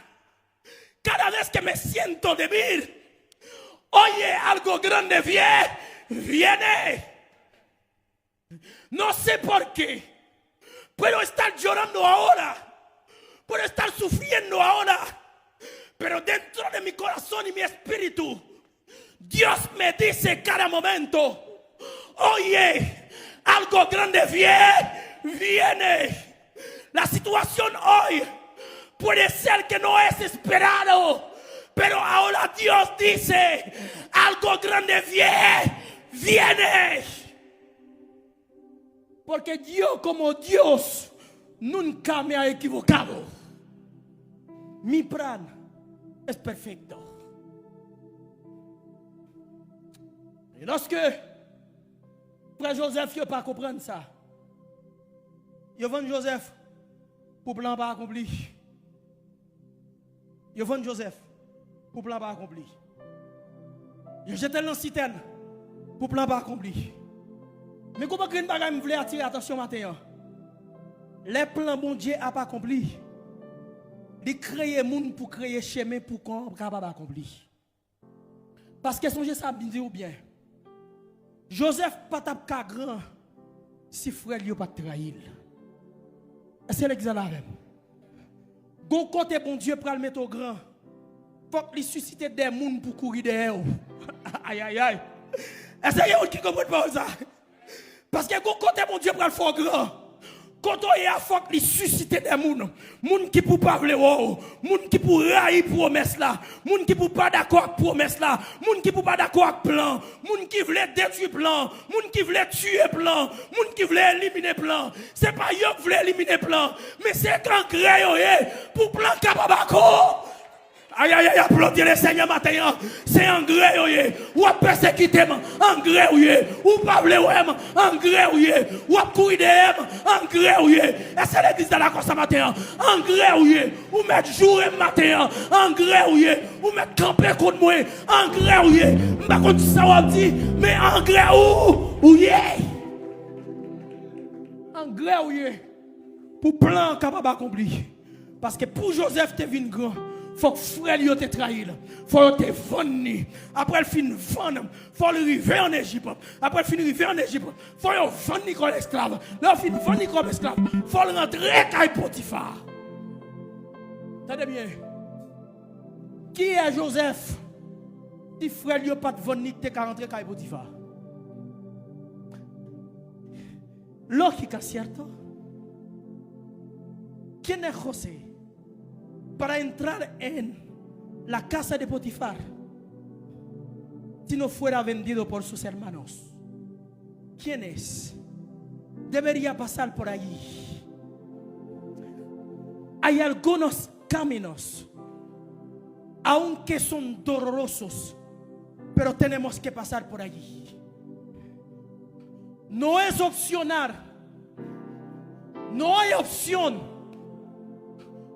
cada vez que me siento débil, oye, algo grande vie-, viene. No sé por qué. Puedo estar llorando ahora. Puedo estar sufriendo ahora. Pero dentro de mi corazón y mi espíritu, Dios me dice cada momento, Oye, algo grande vie-, viene. La situación hoy puede ser que no es esperado, pero ahora Dios dice, algo grande vie-, viene. Porque yo como Dios nunca me ha equivocado. Mi plan es perfecto. E lòske frè Jozèf yo pa konprann sa, yo vann Jozèf pou plan pa akonpli. Yo vann Jozèf pou plan pa akonpli. Yo jete l nan sitèn pou plan pa akonpli. Men gon grenn bagay m vle atire atansyon maten an. Lè plan Bondye ap akonpli, li kreye moun pou kreye chemen pou plan an kapab akonpli. Paske sonje sa m di w byen. Jozèf pa t ap ka gran si frè l yo pa t trayi l. Èske legliz la la avè m? Gon kote Bondye pral mete w gran, fòk li sisite de moun pou kouri dèyè w. Ayayay. Èske gen moun ki konprann pawòl sa? Paske gon kote Bondye pral fè w gran. Kote w ye a, fòk li sisite de moun. Moun ki pou pa vle wè w. Moun ki pou rayi pwomès la. Moun ki pou pa dakò ak pwomès la. Moun ki pou pa dakò ak plan. Moun ki vle detwi plan. Moun ki vle tiye plan. Moun ki vle elimine plan. Se pa yo k vle elimine plan. Men se angrè yo ye pou plan kapab akonpli. Ayayay, aplodi Lesenyè maten an. Se angrè yo ye. W ap pèsekite m, angrè w ye. Ou pa vle wè m, angrè w ye. W ap kouri dèyè m, angrè w ye. Èske legliz la dakò sa maten an? Angrè w ye. Ou mèt joure m maten an, angrè w ye. Ou mèt kanpe kont mwen, angrè w ye. M pa konn sa w ap di, men angrè ou, ou ye. Angrè w ye. Pou plan an kapab akonpli. Paske pou Jozèf te vin gran, fòk frè l yo te trayi l. Fò yo te vann li. Apre l fin vann, fò l rive ann Ejip. Apre l fin rive ann Ejip, fò yo vann li kòm esklav. Lè yo fin vann li kòm esklav, fò l rantre kay Potifa. Tande byen. Kiyès Jozèf, si frè l yo pa t vann li, ki te ka rantre kay Potifa? Lógica, ¿cierto? ¿Quién es José para entrar en la casa de Potifar si no fuera vendido por sus hermanos? ¿Quién es? Debería pasar por allí. Hay algunos caminos, aunque son dolorosos, pero tenemos que pasar por allí. No es opcional. No hay opción.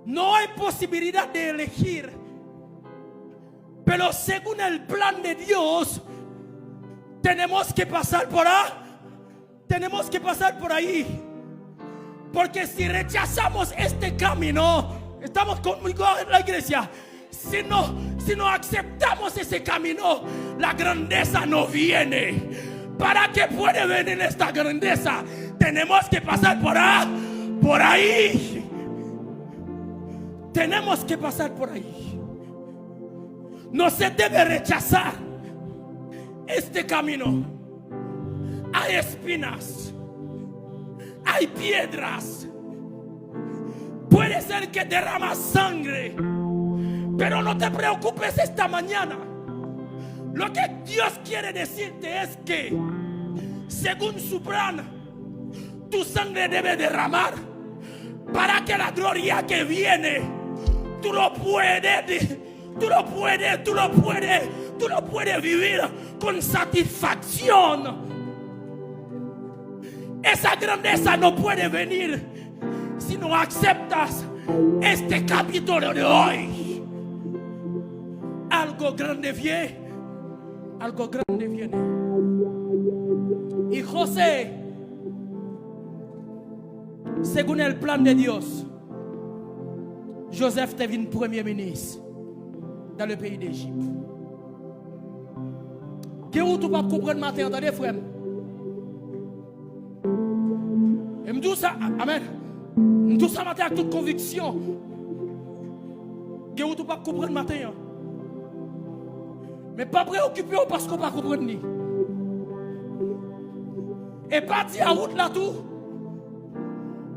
No hay posibilidad de elegir. Pero según el plan de Dios, tenemos que pasar por a-, tenemos que pasar por ahí. Porque si rechazamos este camino, estamos conmigo en la iglesia. Si no, si no aceptamos ese camino, la grandeza no viene. Para que puede venir esta grandeza, tenemos que pasar por a-, por ahí. Tenemos que pasar por ahí. No se debe rechazar este camino. Hay espinas, hay piedras. Puede ser que derramas sangre, pero no te preocupes esta mañana. Lo que Dios quiere decirte es que, según su plan, tu sangre debe derramar para que la gloria que viene, tú lo puedes, tú lo puedes, tú lo puedes, tú lo puedes vivir con satisfacción. Esa grandeza no puede venir si no aceptas este capítulo de hoy. Algo grande viene. Algo grande viene. Y José, según el plan de Dios, Joseph te vin premye minis dans le pays d'Égypte. Gen wout ou p ap konprann maten an, tande, frè m. E m di w sa, a-, amèn. M di w sa maten ak tout konviksyon. Gen wout ou p ap konprann maten an. Men pa preokipe w paske w pa konprann li. E pa di a wout la tou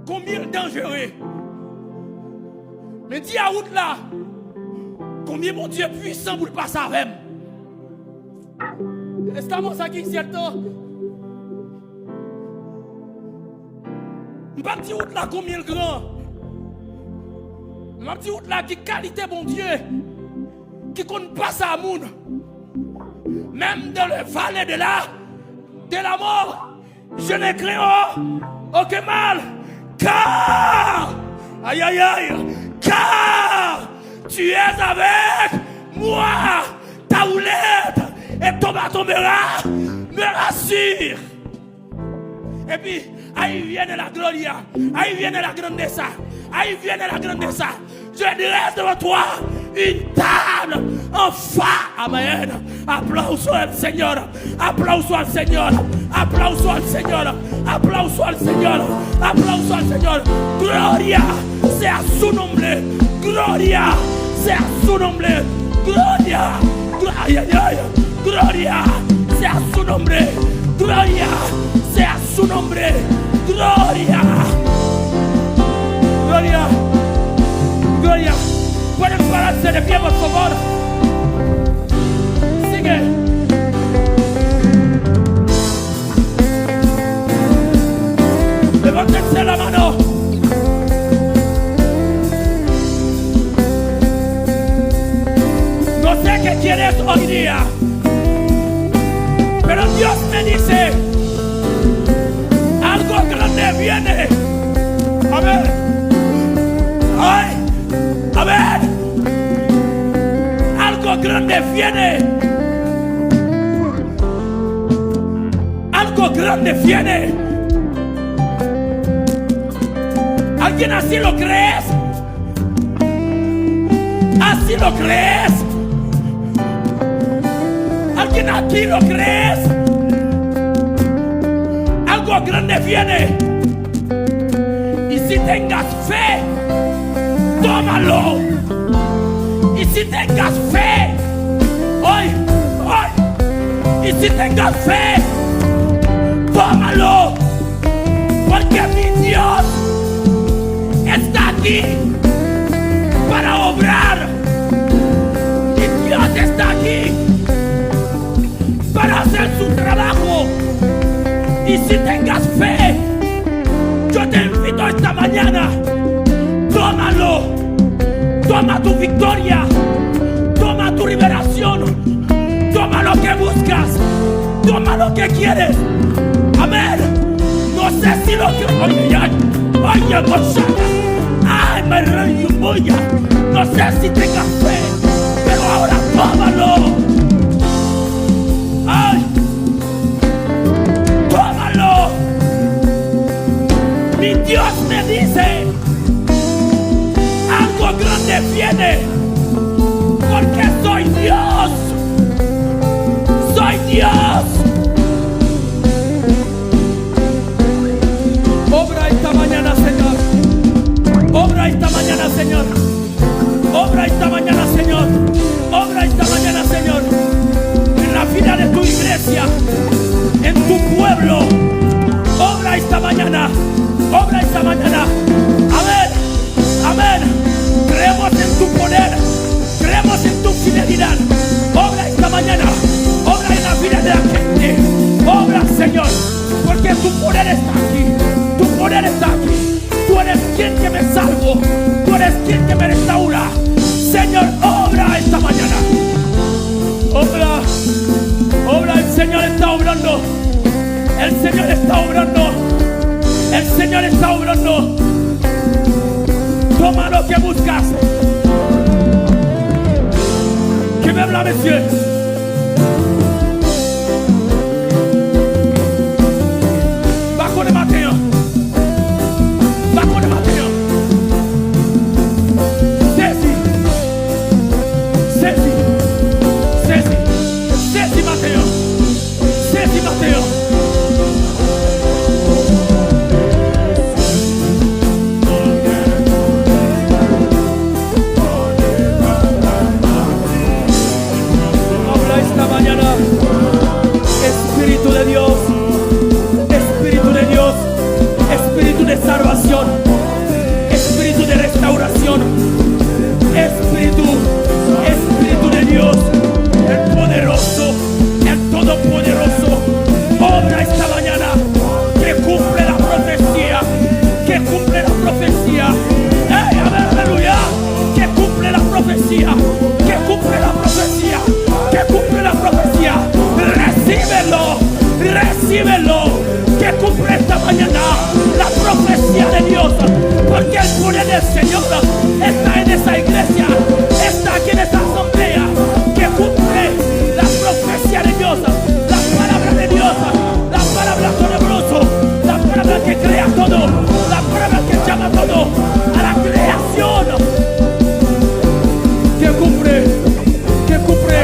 konbyen l danjere. Men di a wout la konbyen Bondye pwisan pou l pase avè m. Estamos aquí, cierto? M p ap di wout la konbyen l gran. M ap di wout la ki kalite Bondye ki konn pase a moun. Même dans le vallée de la, de la mort, je ne crains aucun mal, car, aïe, aïe, aïe, car tu es avec moi, ta houlette et ton bâton me ra-, me rassurent. Epi, ahí viene la gloria, ahí viene la grandeza, ahí viene la grandeza. Je dresse devant toi une table en fa-, amén. Aplauso al Señor, aplauso al Señor, aplauso al Señor, aplauso al Señor, aplauso al Señor. Gloria sea su nombre, gloria sea su nombre, gloria, glo-, ay, ay, ay, gloria sea su nombre, gloria sea su nombre. Gloria. Gloria. Gloria. Pueden pararse de pie, por favor. Sigue. Levántense la mano. No sé qué quieres hoy día. Pero Dios me dice, algo grande viene. Amén. Ay, amén. Algo grande viene. Algo grande viene. ¿Alguien así lo crees? Así lo crees. ¿Alguien aquí lo crees? Algo grande viene. Y si tengas fe, tómalo. Y si tengas fe, hoy, hoy. Y si tengas fe, tómalo. Porque mi Dios está aquí para obrar. Mi Dios está aquí para hacer su trabajo. Y si tengas fe, yo te invito esta mañana. Tómalo. Toma tu victoria. Toma tu liberación. Toma lo que buscas. Toma lo que quieres. Amén. No sé si lo que, oye, ya, oye, Gosana. Ay, me reí, oye. No sé si tengas fe, pero ahora tómalo. Ay, tómalo. Mi Dios me dice, algo grande viene, porque soy Dios. Soy Dios. Obra esta mañana, Señor. Obra esta mañana, Señor. Obra esta mañana, Señor. Obra esta mañana, Señor. En la vida de tu iglesia, en tu pueblo. Obra esta mañana. Obra esta mañana. Amén. Amén. Creemos en tu poder. Creemos en tu fidelidad. Obra esta mañana. Obra en la vida de la gente. Obra, Señor. Porque tu poder está aquí. Tu poder está aquí. Tú eres quien que me salvo. Tú eres quien que me restaura. Señor, obra esta mañana. Obra. Obra, el Señor está obrando. El Señor está obrando. El Señor está obrando. Toma lo que buscas. Kenbe m la, mesye. M pa konnen maten an. M pa konnen maten an. Sezi. Sezi. Sezi. Sezi maten an. Sezi maten an. Obra esta mañana. Espíritu, Espíritu de Dios, el poderoso, el todopoderoso, obra esta mañana, que cumple la profecía, que cumple la profecía. ¡Ey, amén, aleluya! Que cumple la profecía, que cumple la profecía, que cumple la profecía. Recíbelo, recíbelo. Que cumple esta mañana la profecía de Dios, porque el poder del Señor está en esa iglesia, está aquí en esa asamblea. Que cumple la profecía de Dios, la palabra de Dios, la palabra poderosa, la palabra que crea todo, la palabra que llama todo a la creación. Que cumple, que cumple,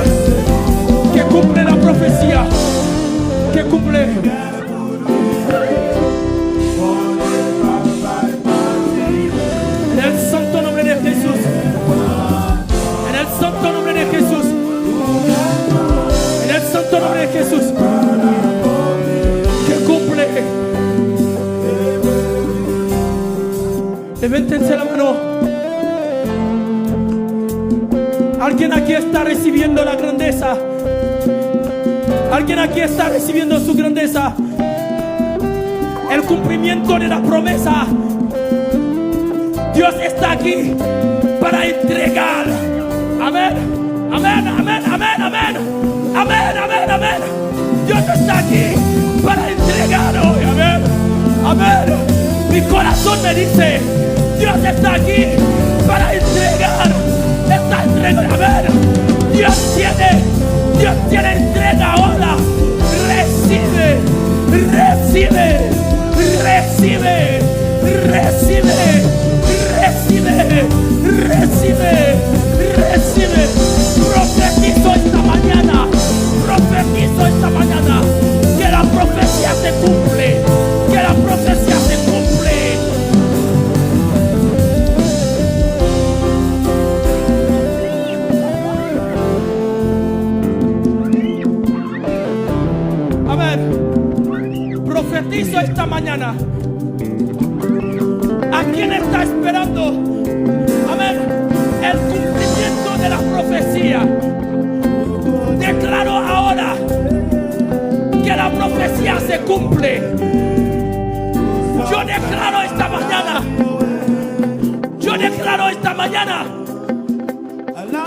que cumple la profecía, que cumple. En el santo nombre de Jesús. En el santo nombre de Jesús. En el santo nombre de Jesús. Que cumple. Levantense la mano. Alguien aquí está recibiendo la grandeza. Alguien aquí está recibiendo su grandeza. El cumplimiento de la promesa. Dios está aquí para entregar. Amén. Amén, amén, amén, amén. Amén, amén, amén. Dios está aquí para entregar hoy. Amén. Amén. Mi corazón me dice, Dios está aquí para entregar. Está entregando. Amén. Dios tiene, Dios tiene entrega ahora. Recibe, recibe, recibe, recibe, recibe, recibe, recibe. Profetizo esta mañana. Profetizo esta mañana que la profecía se cumple, que la profecía se cumple. Amén. Profetizo esta mañana. ¿A quién está esperando? Amén. El cumplimiento de la profecía. Declaro ahora que la profecía se cumple. Yo declaro esta mañana. Yo declaro esta mañana.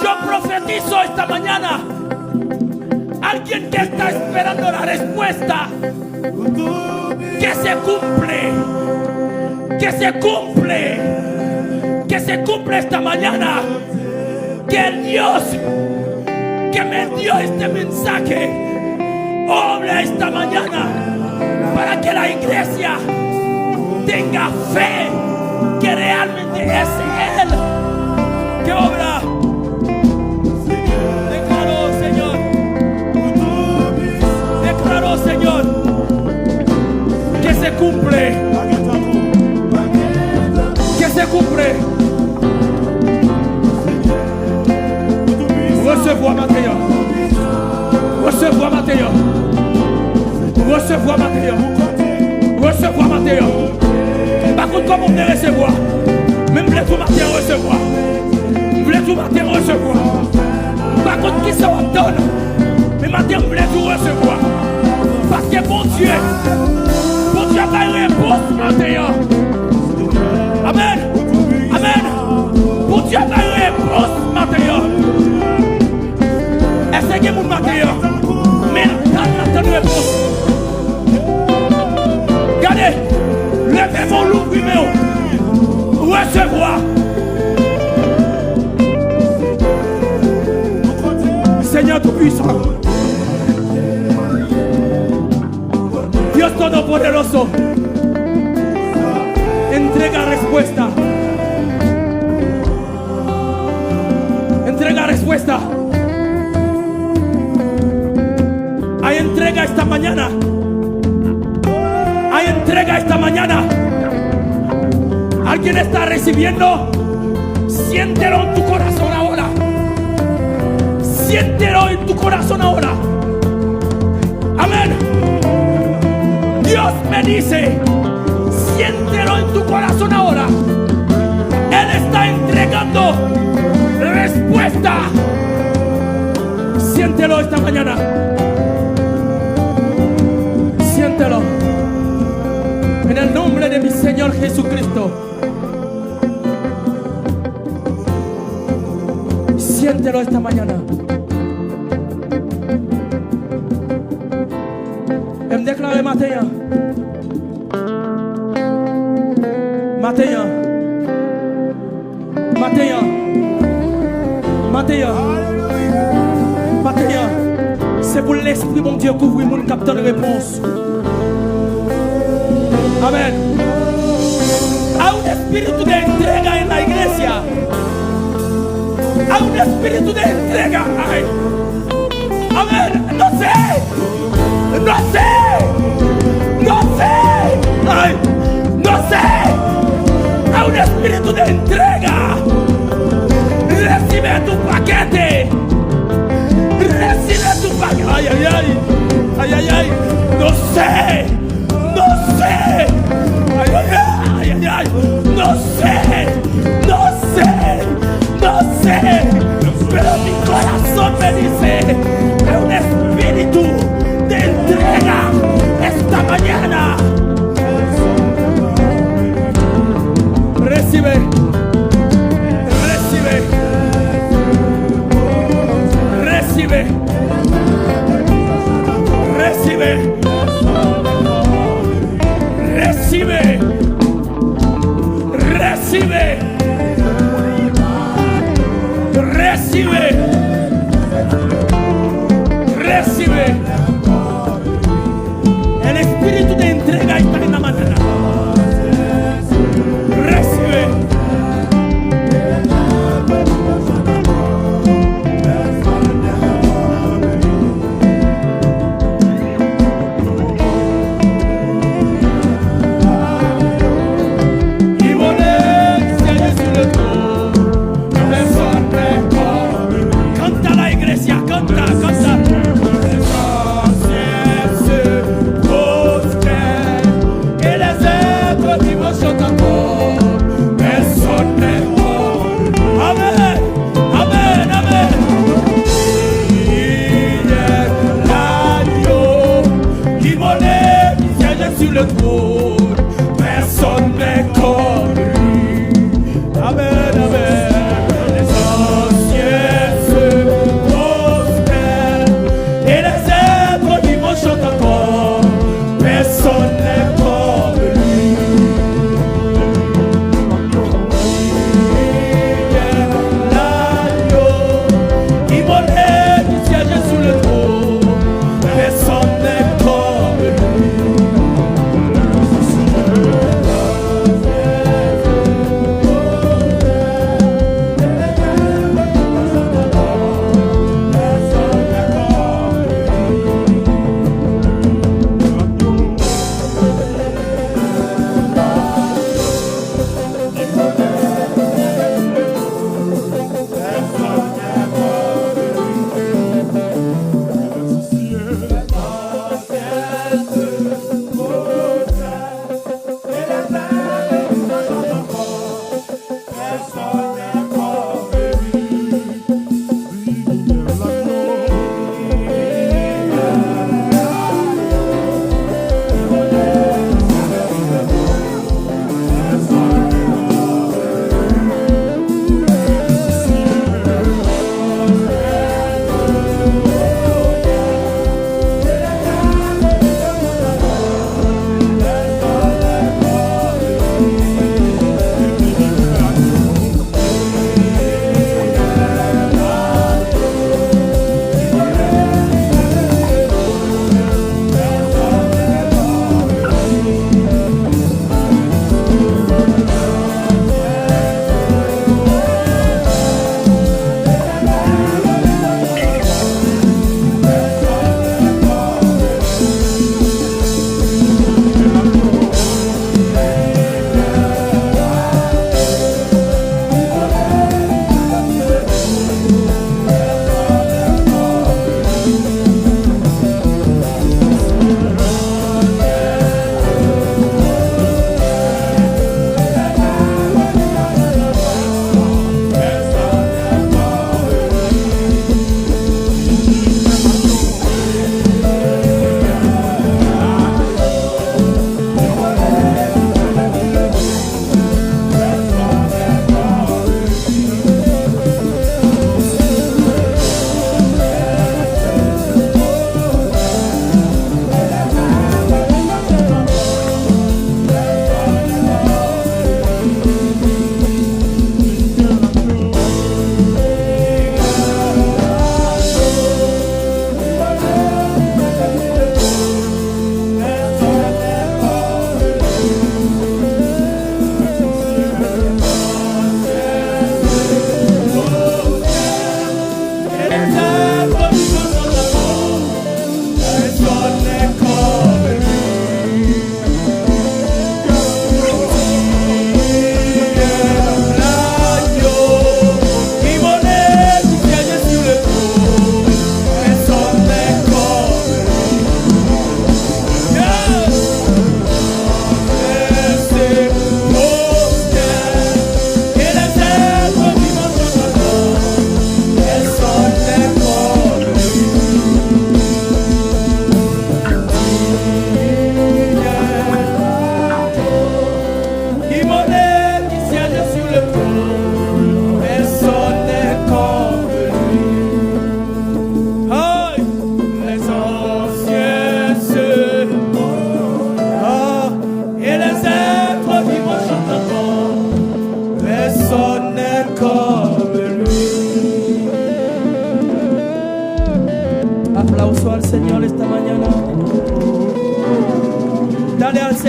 Yo profetizo esta mañana. Alguien que está esperando la respuesta. Que se cumple. Que se cumple. Que se cumple esta mañana. Que el Dios que me dio este mensaje obre esta mañana para que la iglesia tenga fe que realmente es Él que obra. Declaro, Señor. Declaro, Señor, que se cumple. Que se cumple. Resevwa maten an. Resevwa maten an. Resevwa maten an. Resevwa maten an. M pa konn kòman w vle resevwa, men m vle di w maten an resevwa. M vle di w maten an resevwa. M pa konn kisa w ap tann, men maten an m vle di w resevwa. Paske Bondye, Bondye bay repons maten an. Amèn. Amèn. Bondye bay repons maten an. Èske gen moun maten an? Men l ap tann, l ap tann repons. Gade, leve men w, louvri men w. Resevwa. Senyè Toupisan. Dios Todopoderoso, entrega respuesta. Entrega respuesta. Hay entrega esta mañana. Hay entrega esta mañana. Alguien está recibiendo. Siéntelo en tu corazón ahora. Siéntelo en tu corazón ahora. Amén. Dios me dice, siéntelo en tu corazón ahora. Él está entregando Siéntelo esta mañana. Siéntelo. En el nombre de mi Señor Jesucristo. Siéntelo esta mañana. E m deklare maten an. Maten an. Maten an. Maten an. Maten an. Se pou Lespri Bondye kouvri moun k ap tann repons. Amèn. Hay un espíritu de entrega en la iglesia. Hay un espíritu de entrega. Ay. Amén. No sé. No sé. No sé. Ay. No sé. Hay un espíritu de entrega. Recibe tu paquete. Recibe tu paquete. Ay, ay, ay. Ay, ay, ay. No sé. No sé. Ay, ay, ay, ay, ay. No sé. No sé. No sé. Pero mi corazón me dice que un espíritu de entrega esta mañana. Recibe. Recibe. Recibe. Recibe. Recibe. Recibe. Recibe. Recibe. El espíritu de entrega está en la mañana. Recibe. Canta la iglesia, canta, canta.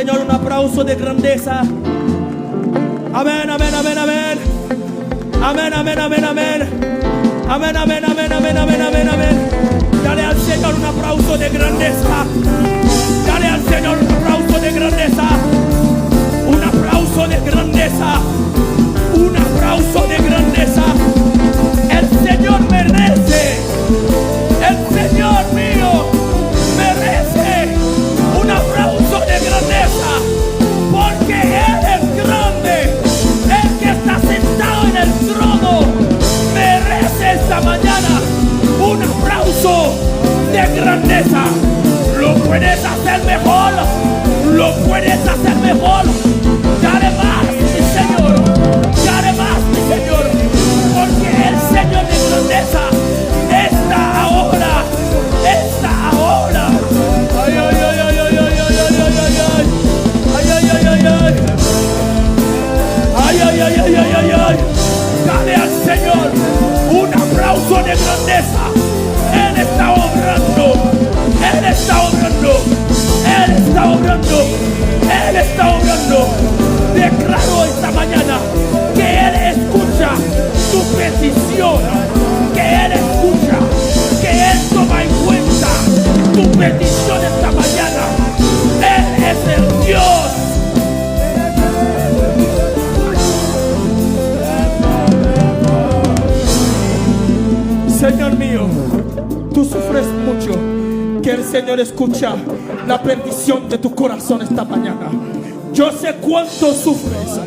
Señor un aplauso de grandeza. Amén, amén, amén, amén. Amén, amén, amén, amén. Amén, amén, amén, amén, amén, amén, amén. Dale al Señor un aplauso de grandeza. Dale al Señor un aplauso de grandeza. Un aplauso de grandeza. Un aplauso de grandeza. El Señor merece. El Señor mío merece un aplauso de grandeza, porque Él es grande. El que está sentado en el trono merece esta mañana un aplauso de grandeza. Lo puedes hacer mejor, lo puedes hacer mejor. Dale más, mi Señor, dale más, mi Señor, porque el Señor de grandeza está ahora, está ahora. Ay, ay, ay, ay, ay, ay, ay, ay, ay, ay, ay. Ay, ay, ay, ay, ay. Ay, ay, ay, ay, ay, ay, ay. Dale al Señor un aplauso de grandeza. Él está obrando. Él está obrando. Él está obrando. Él está obrando. Declaro esta mañana que Él escucha tu petición. Que Él escucha. Que Él toma en cuenta tu petición esta mañana. Él es el Dios. Señor mío, tú sufres mucho. Que el Señor escucha la petición de tu corazón esta mañana. Yo sé cuánto sufres.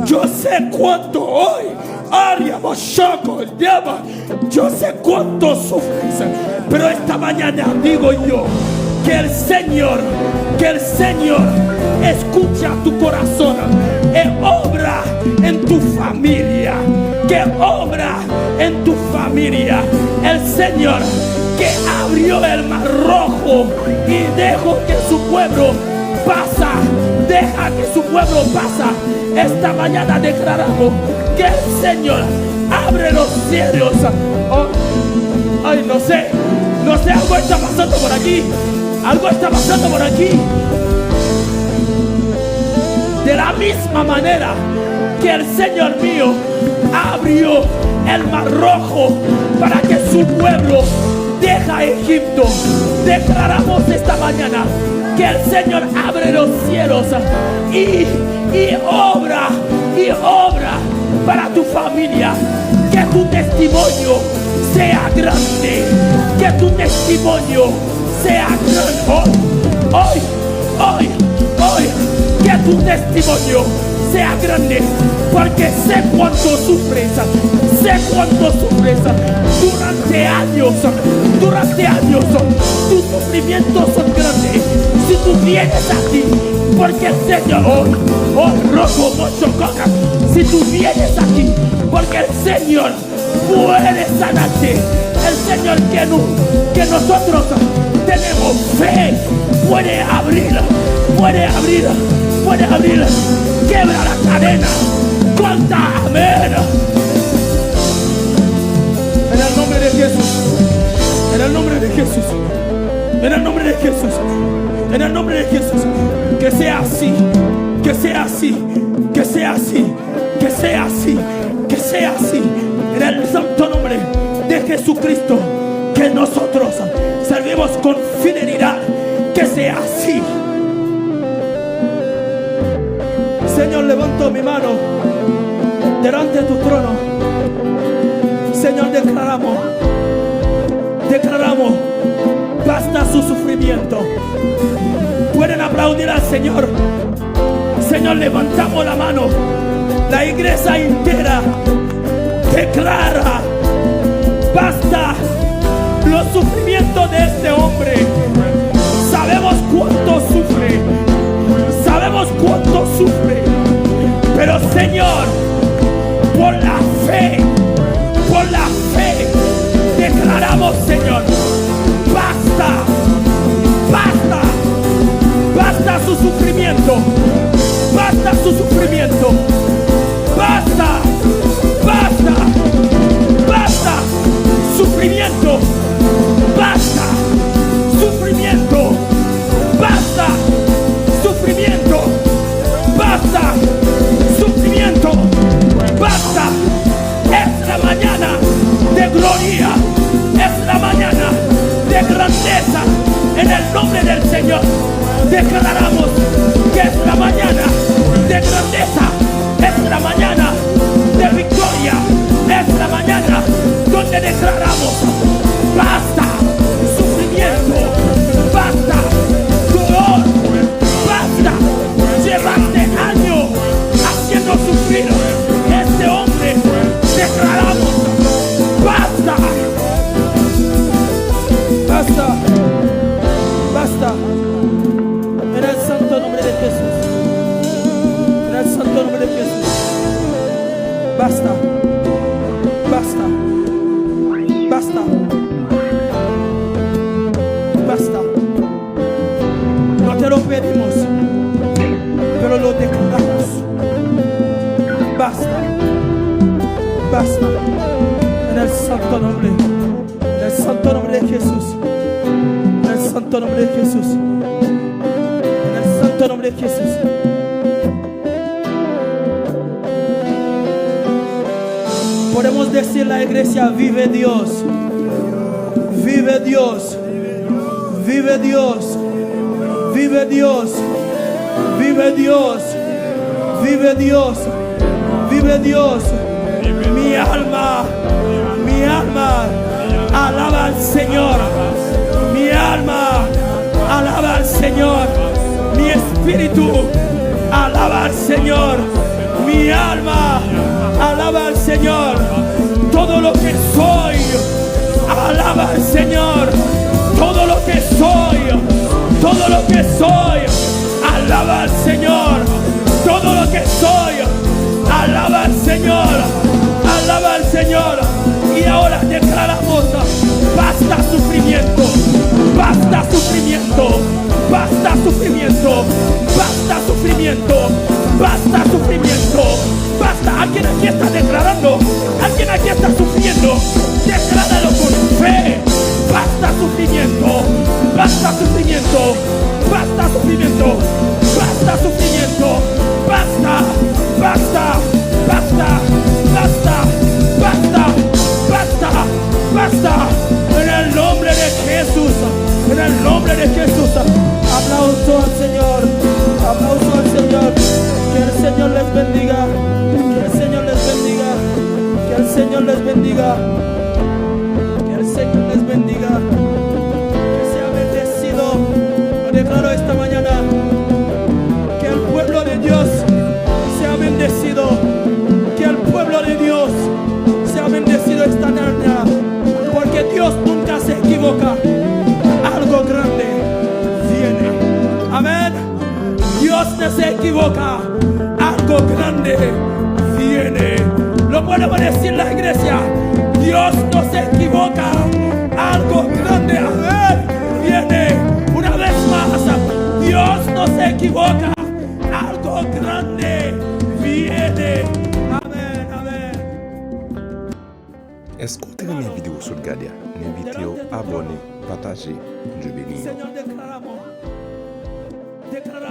Yo sé cuánto hoy. Aria, Moshoko, Yaba. Yo sé cuánto sufres, pero esta mañana digo yo que el Señor, que el Señor escucha tu corazón, que obra en tu familia, que obra en tu familia. El Señor que abrió el mar rojo y dejó que su pueblo pasa, deja que su pueblo pasa. Esta mañana declaramos que el Señor abre los cielos. Oh, ay, no sé, no sé, algo está pasando por aquí. Algo está pasando por aquí. De la misma manera que el Señor mío abrió el mar rojo para que su pueblo deja Egipto. Declaramos esta mañana que el Señor abre los cielos y, y obra, y obra para tu familia. Que tu testimonio sea grande. Que tu testimonio sea grande. Hoy, hoy, hoy, hoy, que tu testimonio sea grande, porque sé cuánto sufres, sé cuánto sufres durante años, durante años, tus sufrimientos son grandes. Si tú vienes aquí, porque el Señor, oh, oh, rojo, mocho, coca, si tú vienes aquí, porque el Señor puede sanarte. El Señor que, no, que nosotros tenemos fe puede abrir, puede abrir, puede abrir. Quebra la cadena. Corta. Amén. En el nombre de Jesús. En el nombre de Jesús. En el nombre de Jesús. En el nombre de Jesús. Que sea así. Que sea así. Que sea así. Que sea así, que sea así. En el santo nombre de Jesucristo, que nosotros servimos con fidelidad, que sea así. Señor, levanto mi mano delante de tu trono. Señor, declaramos, declaramos, basta su sufrimiento. Pueden aplaudir al Señor. Señor, levantamos la mano. La iglesia entera declara, basta los sufrimientos de este hombre. Sabemos cuánto sufre. Sabemos cuánto sufre. Pero Señor, por la fe, por la fe, declaramos, Señor, basta, basta, basta su sufrimiento, basta su sufrimiento, basta, basta, basta, sufrimiento, basta, sufrimiento, basta, sufrimiento. de gloria, es la mañana de grandeza en el nombre del Señor. Declaramos que es la mañana de grandeza, es la mañana de victoria, es la mañana donde declaramos basta sufrimiento, basta dolor, basta llevarte años haciendo sufrir este hombre. Declaramos basta. Basta. Basta. En el santo nombre de Jesús. En el santo nombre de Jesús. Basta. Basta. Basta. Basta. No te lo pedimos, pero lo declaramos. Basta. Basta. En el santo nombre. En el santo nombre de Jesús. En el santo nombre de Jesús. En el santo nombre de Jesús. Podemos decir la iglesia, vive Dios. Vive Dios. Vive Dios. Vive Dios. Vive Dios. Vive Dios. Vive Dios. Mi alma, mi alma, alaba al Señor. Mi alma, alaba al Señor. Mi espíritu, alaba al Señor. Mi alma, alaba al Señor. Todo lo que soy, alaba al Señor. Todo lo que soy, todo lo que soy, alaba al Señor. Todo lo que soy, alaba al Señor. Alaba al Señor. Y ahora declaramos: basta sufrimiento, basta sufrimiento, basta sufrimiento, basta sufrimiento, basta sufrimiento, basta. Alguien aquí está declarando, alguien aquí está sufriendo. Decláralo con fe. Basta sufrimiento, basta sufrimiento, basta sufrimiento, basta sufrimiento, basta, basta, basta, basta, basta, basta, basta, basta. En el nombre de Jesús, en el nombre de Jesús. Aplauso al Señor, aplauso al Señor. Que el Señor les bendiga, que el Señor les bendiga, que el Señor les bendiga. Que el Señor les bendiga. Que sea bendecido. Lo declaro esta mañana. Que el pueblo de Dios sea bendecido. Que el pueblo de Dios sea bendecido esta mañana. Porque Dios nunca se equivoca. Algo grande viene. Amén. Dios no se equivoca. Algo grande viene. Lo podemos decir la iglesia. Dios no se equivoca. Algo grande, amén, viene. Una vez más, Dios no se equivoca. Algo grande viene. Amén, amén. Èske w te renmen videyo w sot gade a? M envite w abòne, pataje. Bondye beni w. Señor, declaramos, declaramos